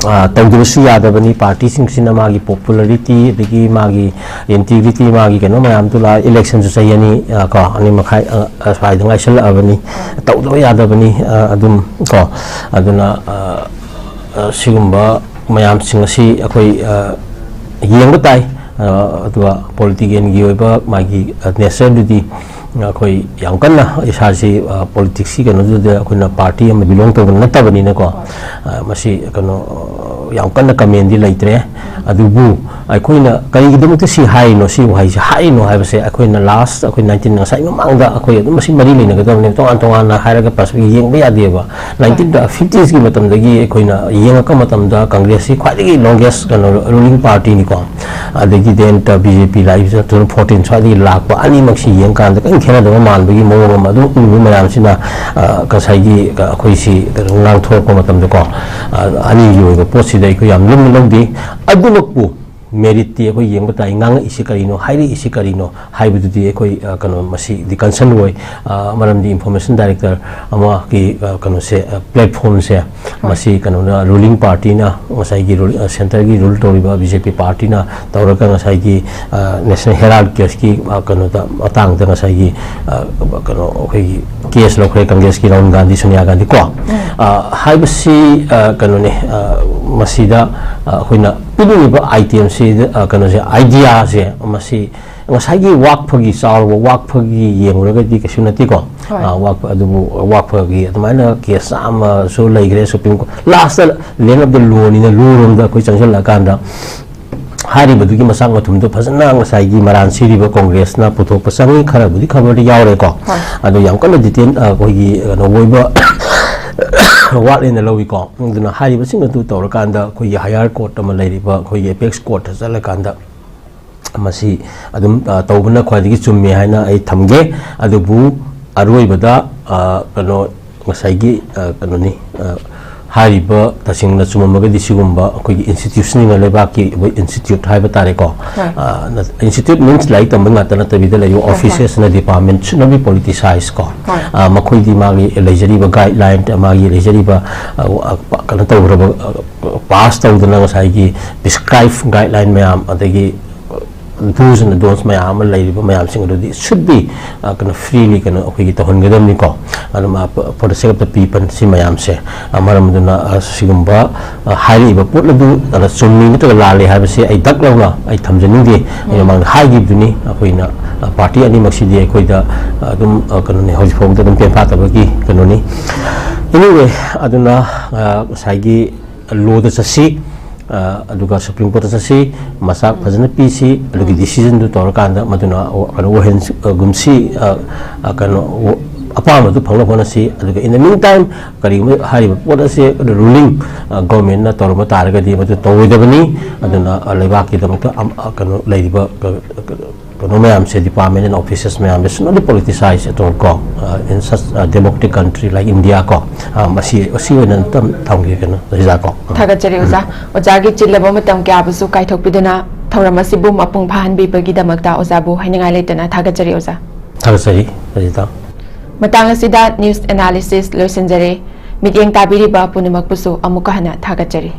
ꯑ, ꯇꯧꯗꯕꯁꯨ ꯌꯥꯗꯕꯅꯤ꯫ ꯄꯥꯔꯇꯤꯁꯤꯡꯁꯤꯅ ꯃꯥꯒꯤ popularity, ꯑꯗꯒꯤ ꯃꯥꯒꯤ integrity, ꯃꯥꯒꯤ ꯀꯩꯅꯣ ꯃꯌꯥꯝꯗꯨ ꯂꯥꯛ-, election ꯁꯨ ꯆꯍꯤ ꯑꯅꯤ, ꯑ, ꯀꯣ, ꯑꯅꯤ ꯃꯈꯥꯏ, ꯑ, ꯑ, ꯁ꯭ꯋꯥꯏꯗ ꯉꯥꯏꯁꯜꯂꯛꯑꯕꯅꯤ꯫ ꯇꯧꯗꯕ ꯌꯥꯗꯕꯅꯤ, ꯑ, ꯑꯗꯨꯝ ꯀꯣ꯫ ꯑꯗꯨꯅ, ꯑ, ꯑ, ꯁꯤꯒꯨꯝꯕ ꯃꯌꯥꯝꯁꯤꯡ ꯑꯁꯤ ꯑꯩꯈꯣꯏ, ꯑ, ꯌꯦꯡꯕ ꯇꯥꯏ꯫ ꯑ, ꯑꯗꯨꯒ political ꯒꯤ ꯑꯣꯏꯕ ꯃꯥꯒꯤ, ꯑ, nature ꯗꯨꯗꯤ ꯑꯩꯈꯣꯏ ꯌꯥꯝ ꯀꯟꯅ ꯏꯁꯥꯁꯤ, ꯑ, politics ꯀꯤ ꯀꯩꯅꯣꯗꯨꯗ ꯑꯩꯈꯣꯏꯅ party ꯑꯃ belong ꯇꯧꯕ ꯅꯠꯇꯕꯅꯤꯅꯀꯣ꯫ ꯑ, ꯃꯁꯤ ꯀꯩꯅꯣ, ꯑ, ꯌꯥꯝ ꯀꯟꯅ comment ꯗꯤ ꯂꯩꯇ꯭ꯔꯦ꯫ ꯑꯗꯨꯕꯨ ꯑꯩꯈꯣꯏꯅ ꯀꯔꯤꯒꯤꯗꯃꯛꯇ ꯁꯤ ꯍꯥꯏꯔꯤꯅꯣ, ꯁꯤ ꯋꯥꯍꯩꯁꯤ ꯍꯥꯏꯔꯤꯅꯣ ꯍꯥꯏꯕꯁꯦ, ꯑꯩꯈꯣꯏꯅ last, ꯑꯩꯈꯣꯏ nineteen, ꯉꯁꯥꯏ ꯃꯃꯥꯡꯗ ꯑꯩꯈꯣꯏ ꯑꯗꯨꯝ ꯃꯁꯤ ꯃꯔꯤ ꯂꯩꯅꯒꯗꯕꯅꯦ꯫ ꯇꯣꯉꯥꯟ ꯇꯣꯉꯥꯟꯅ ꯍꯥꯏꯔꯒ ꯄꯁ-, ꯌꯦꯡꯕ ꯌꯥꯗꯦꯕ꯫ Nineteen fifties ꯀꯤ ꯃꯇꯝꯗꯒꯤ ꯑꯩꯈꯣꯏꯅ ꯌꯦꯡꯉꯛꯄ ꯃꯇꯝꯗ ꯀꯪꯒ꯭ꯔꯦꯁꯁꯤ ꯈ꯭ꯋꯥꯏꯗꯒꯤ longest ꯀꯩꯅꯣ ruling party ꯅꯤꯀꯣ꯫ ꯑꯗꯒꯤ then ꯇ B J P ꯂꯥꯛꯏꯕꯁꯤꯅ two thousand fourteen ꯁ꯭ꯋꯥꯏꯗꯒꯤ ꯂꯥꯛꯄ, ꯑꯅꯤꯃꯛꯁꯤ ꯌꯦꯡꯀꯥꯟꯗ ꯀꯔꯤꯝ ꯈꯦꯠꯅꯗꯕ ꯃꯥꯟꯕꯒꯤ ꯃꯑꯣꯡ ꯑꯃ ꯑꯗꯨꯝ ꯎꯕ ꯃꯌꯥꯝꯁꯤꯅ, ꯑ, ꯉꯁꯥꯏꯒꯤ, ꯑ, ꯑꯩꯈꯣꯏꯁꯤ ꯀꯩꯅꯣ ꯉꯥꯡꯊꯣꯔꯛꯄ ꯃꯇꯝꯗꯀꯣ, ꯑ, ꯑꯅꯤꯒꯤ ꯑꯣꯏꯕ ꯄꯣꯠꯁꯤꯗ ꯑꯩꯈꯣꯏ ꯌꯥꯝ ꯂꯨꯝꯅ ꯂꯧꯗꯦ꯫ ꯑꯗꯨꯃꯛꯄꯨ merit ꯇꯤ ꯑꯩꯈꯣꯏ ꯌꯦꯡꯕ ꯇꯥꯏ, ꯉꯥꯡꯉꯛꯏꯁꯤ ꯀꯔꯤꯅꯣ, ꯍꯥꯏꯔꯛꯏꯁꯤ ꯀꯔꯤꯅꯣ ꯍꯥꯏꯕꯗꯨꯗꯤ ꯑꯩꯈꯣꯏ, ꯑ, ꯀꯩꯅꯣ, ꯃꯁꯤꯗꯤ concern ꯑꯣꯏ꯫ ꯑ, ꯃꯔꯝꯗꯤ information director ꯑꯃꯒꯤ, ꯑ, ꯀꯩꯅꯣꯁꯦ, ꯑ, platform ꯁꯦ, ꯃꯁꯤ ꯀꯩꯅꯣꯅ, ruling party ꯅ, ꯉꯁꯥꯏꯒꯤ rul-, ꯑ, centre ꯒꯤ rule ꯇꯧꯔꯤꯕ B J P party ꯅ ꯇꯧꯔꯒ ꯉꯁꯥꯏꯒꯤ, ꯑ, National Herald case ꯀꯤ, ꯑ, ꯀꯩꯅꯣꯗ, ꯃꯇꯥꯡꯗ ꯉꯁꯥꯏꯒꯤ, ꯑ, ꯀꯩꯅꯣ, ꯑꯩꯈꯣꯏꯒꯤ case ꯂꯧꯈ꯭ꯔꯦ ꯀꯪꯒ꯭ꯔꯦꯁꯀꯤ ꯔꯥꯍꯨꯜ ꯒꯥꯟꯙꯤ, ꯁꯣꯅꯤꯌꯥ ꯒꯥꯟꯙꯤ ꯀꯣ꯫ ꯑ, ꯍꯥꯏꯕꯁꯤ, ꯑ, ꯀꯩꯅꯣꯅꯦ, ꯑ, ꯃꯁꯤꯗ, ꯑ, ꯑꯩꯈꯣꯏꯅ ꯄꯤꯅꯤꯡꯉꯤꯕ item ꯁꯤ, ꯑ, ꯀꯩꯅꯣꯁꯦ, idea ꯁꯦ, ꯃꯁꯤ ꯉꯁꯥꯏꯒꯤ ꯋꯥꯛꯐꯒꯤ ꯆꯥꯎꯔꯕ ꯋꯥꯛꯐꯒꯤ ꯌꯦꯡꯂꯨꯔꯒꯗꯤ ꯀꯩꯁꯨ ꯅꯠꯇꯦꯀꯣ꯫ ꯍꯣꯏ꯫ ꯑ, ꯋꯥꯛꯐ-, ꯑꯗꯨꯕꯨ ꯋꯥꯛꯐꯒꯤ ꯑꯗꯨꯃꯥꯏꯅ case ꯆꯥꯝꯃꯁꯨ ꯂꯩꯈ꯭ꯔꯦ Supreme Court꯫ Last ꯇ land of the law ꯅꯤꯅ law ꯔꯣꯝꯗ ꯑꯩꯈꯣꯏ ꯆꯪꯁꯤꯜꯂꯛꯑꯀꯥꯟꯗ ꯍꯥꯏꯔꯤꯕꯗꯨꯒꯤ ꯃꯆꯥꯛ ꯃꯊꯨꯝꯗꯣ ꯐꯖꯅ ꯉꯁꯥꯏꯒꯤ ꯃꯔꯥꯟ ꯁꯤꯔꯤꯕ ꯀꯪꯒ꯭ꯔꯦꯁꯅ ꯄꯨꯊꯣꯛꯄ ꯆꯪꯉꯤ꯫ ꯈꯔꯕꯨꯗꯤ ꯈꯕꯔꯗ ꯌꯥꯎꯔꯦꯀꯣ꯫ ꯍꯣꯏ꯫ ꯑꯗꯣ ꯌꯥꯝ ꯀꯟꯅ detail, ꯑ, ꯑꯩꯈꯣꯏꯒꯤ ꯀꯩꯅꯣ ꯑꯣꯏꯕ ꯋꯥꯠꯂꯦꯅ ꯂꯧꯏꯀꯣ꯫ ꯑꯗꯨꯅ ꯍꯥꯏꯔꯤꯕꯁꯤꯡ ꯑꯗꯨ ꯇꯧꯔꯀꯥꯟꯗ ꯑꯩꯈꯣꯏꯒꯤ higher court ꯑꯃ ꯂꯩꯔꯤꯕ ꯑꯩꯈꯣꯏꯒꯤ apex court ꯇ ꯆꯠꯂꯀꯥꯟꯗ ꯃꯁꯤ ꯑꯗꯨꯝ, ꯑ, ꯇꯧꯕꯅ ꯈ꯭ꯋꯥꯏꯗꯒꯤ ꯆꯨꯝꯃꯦ ꯍꯥꯏꯅ ꯑꯩ ꯊꯝꯒꯦ꯫ ꯑꯗꯨꯕꯨ ꯑꯔꯣꯏꯕꯗ, ꯑ, ꯀꯩꯅꯣ, ꯉꯁꯥꯏꯒꯤ, ꯑ, ꯀꯩꯅꯣꯅꯤ, ꯑ, ꯍꯥꯏꯔꯤꯕ ꯇꯁꯦꯡꯅ ꯆꯨꯝꯃꯝꯃꯒꯗꯤ ꯁꯤꯒꯨꯝꯕ ꯑꯩꯈꯣꯏꯒꯤ institutionꯅ ꯂꯩꯕꯥꯛꯀꯤ ꯑꯣꯏꯕ institute ꯍꯥꯏꯕ ꯇꯥꯔꯦꯀꯣ꯫ ꯍꯣꯏ꯫ ꯑ, ꯅ-, institute means ꯂꯥꯏꯔꯤꯛ ꯇꯝꯕ ꯉꯥꯛꯇ ꯅꯠꯇꯕꯤꯗ ꯂꯩꯔꯤꯕ ꯍꯣꯏ, ꯍꯣꯏ꯫ officesꯅ department should not be politicized ꯀꯣ꯫ ꯍꯣꯏ꯫ ꯑ, ꯃꯈꯣꯏꯗꯤ ꯃꯥꯒꯤ ꯂꯩꯖꯔꯤꯕ guideline, ꯃꯥꯒꯤ ꯂꯩꯖꯔꯤꯕ, ꯑ, ꯑ, ꯄ-, ꯀꯩꯅꯣ ꯇꯧꯈ꯭ꯔꯕ, ꯑ, pass ꯇꯧꯗꯅ ꯉꯁꯥꯏꯒꯤ prescribe guideline ꯃꯌꯥꯝ, ꯑꯗꯒꯤ do's and don'ts ꯃꯌꯥꯝ ꯑꯃ ꯂꯩꯔꯤꯕ ꯃꯌꯥꯝꯁꯤꯡ ꯑꯗꯨꯗꯤ should be, ꯑ, ꯀꯩꯅꯣ, freely ꯀꯩꯅꯣ ꯑꯩꯈꯣꯏꯒꯤ ꯇꯧꯍꯟꯒꯗꯕꯅꯤꯀꯣ꯫ ꯑꯗꯨꯝ, ꯑ, ꯄ-, for the sake of the people ꯁꯤ ꯃꯌꯥꯝꯁꯦ, ꯑ, ꯃꯔꯝ ꯑꯗꯨꯅ, ꯑ, ꯁꯤꯒꯨꯝꯕ, ꯑ, ꯍꯥꯏꯔꯛꯏꯕ ꯄꯣꯠ ꯑꯗꯨ, ꯑ, ꯆꯨꯝꯃꯤ ꯅꯠꯇ꯭ꯔꯒ ꯂꯥꯜꯂꯤ ꯍꯥꯏꯕꯁꯦ ꯑꯩ ꯗꯛ ꯂꯧꯅ ꯑꯩ ꯊꯝꯖꯅꯤꯡꯗꯦ꯫ ꯑꯩ ꯃꯃꯥꯡꯗ ꯍꯥꯏꯈꯤꯕꯗꯨꯅꯤ, ꯑꯩꯈꯣꯏꯅ, ꯑ, party ꯑꯅꯤꯃꯛꯁꯤꯗꯤ ꯑꯩꯈꯣꯏꯗ, ꯑ, ꯑꯗꯨꯝ, ꯑ, ꯀꯩꯅꯣꯅꯤ, ꯍꯧꯖꯤꯛ ꯐꯥꯎꯕꯗ ꯑꯗꯨꯝ ꯄꯦꯟꯐꯥꯠꯇꯕꯒꯤ ꯀꯩꯅꯣꯅꯤ꯫ Anyway, ꯑꯗꯨꯅ, ꯑ, ꯉꯁꯥꯏꯒꯤ lawꯗ ꯆꯠꯁꯤ, ꯑ, ꯑꯗꯨꯒ Supreme Courtꯇ ꯆꯠꯁꯤ, ꯃꯆꯥꯛ ꯐꯖꯅ ꯄꯤꯁꯤ, ꯑꯗꯨꯒꯤ decisionꯗꯨ ꯇꯧꯔꯀꯥꯟꯗ ꯃꯗꯨꯅ, ꯑ, ꯀꯩꯅꯣ ꯑꯣꯏꯍꯟꯒꯨꯝꯁꯤ, ꯑ, ꯑ, ꯀꯩꯅꯣ, ꯑ, ꯑꯄꯥꯝꯕꯗꯨ ꯐꯪꯅꯕ ꯍꯣꯠꯅꯁꯤ꯫ ꯑꯗꯨꯒ in the meantime, ꯀꯔꯤꯒꯨꯝꯕ ꯍꯥꯏꯔꯤꯕ ꯄꯣꯠ ꯑꯁꯦ ruling, ꯑ, governmentꯅ ꯇꯧꯔꯝꯕ ꯇꯥꯔꯒꯗꯤ ꯃꯗꯨ ꯇꯧꯔꯣꯏꯗꯕꯅꯤ꯫ ꯑꯗꯨꯅ, ꯑ, ꯂꯩꯕꯥꯛꯀꯤꯗꯃꯛꯇ, ꯑꯝ, ꯑ, ꯀꯩꯅꯣ ꯂꯩꯔꯤꯕ, ꯑ, ꯑ, ꯀꯩꯅꯣ ꯃꯌꯥꯝꯁꯦ, department and offices ꯃꯌꯥꯝꯁꯦ should not be politicized at all ꯀꯣ, ꯑ, in such a democratic country like India ꯀꯣ꯫ ꯑ, ꯃꯁꯤ, ꯑꯁꯤ ꯑꯣꯏꯅ ꯑꯝꯇꯪ ꯊꯝꯒꯦ ꯀꯩꯅꯣ, ꯁꯤꯖꯥ ꯀꯣ꯫ ꯊꯥꯒꯠꯆꯔꯤ ꯑꯣꯖꯥ꯫ ꯑꯣꯖꯥꯒꯤ ꯆꯤꯜꯂꯕ ꯃꯇꯝ ꯀꯌꯥꯕꯨꯁꯨ ꯀꯥꯏꯊꯣꯛꯄꯤꯗꯨꯅ ꯊꯧꯔꯝ ꯑꯁꯤꯕꯨ ꯃꯄꯨꯡ ꯐꯥꯍꯟꯕꯤꯕꯒꯤꯗꯃꯛꯇ ꯑꯣꯖꯥꯕꯨ ꯍꯥꯏꯅꯤꯡꯉꯥꯏ ꯂꯩꯇꯅ ꯊꯥꯒꯠꯆꯔꯤ ꯑꯣꯖꯥ꯫ ꯊꯥꯒꯠꯆꯔꯤ, ꯔꯖꯤꯇꯥ꯫ ꯃꯇꯥꯡ ꯑꯁꯤꯗ news analysis ꯂꯣꯏꯁꯤꯟꯖꯔꯦ꯫ ꯃꯤꯠꯌꯦꯡ ꯇꯥꯕꯤꯔꯤꯕ ꯄꯨꯝꯅꯃꯛꯄꯨꯁꯨ ꯑꯃꯨꯛꯀ ꯍꯟꯅ ꯊꯥꯒꯠꯆꯔꯤ꯫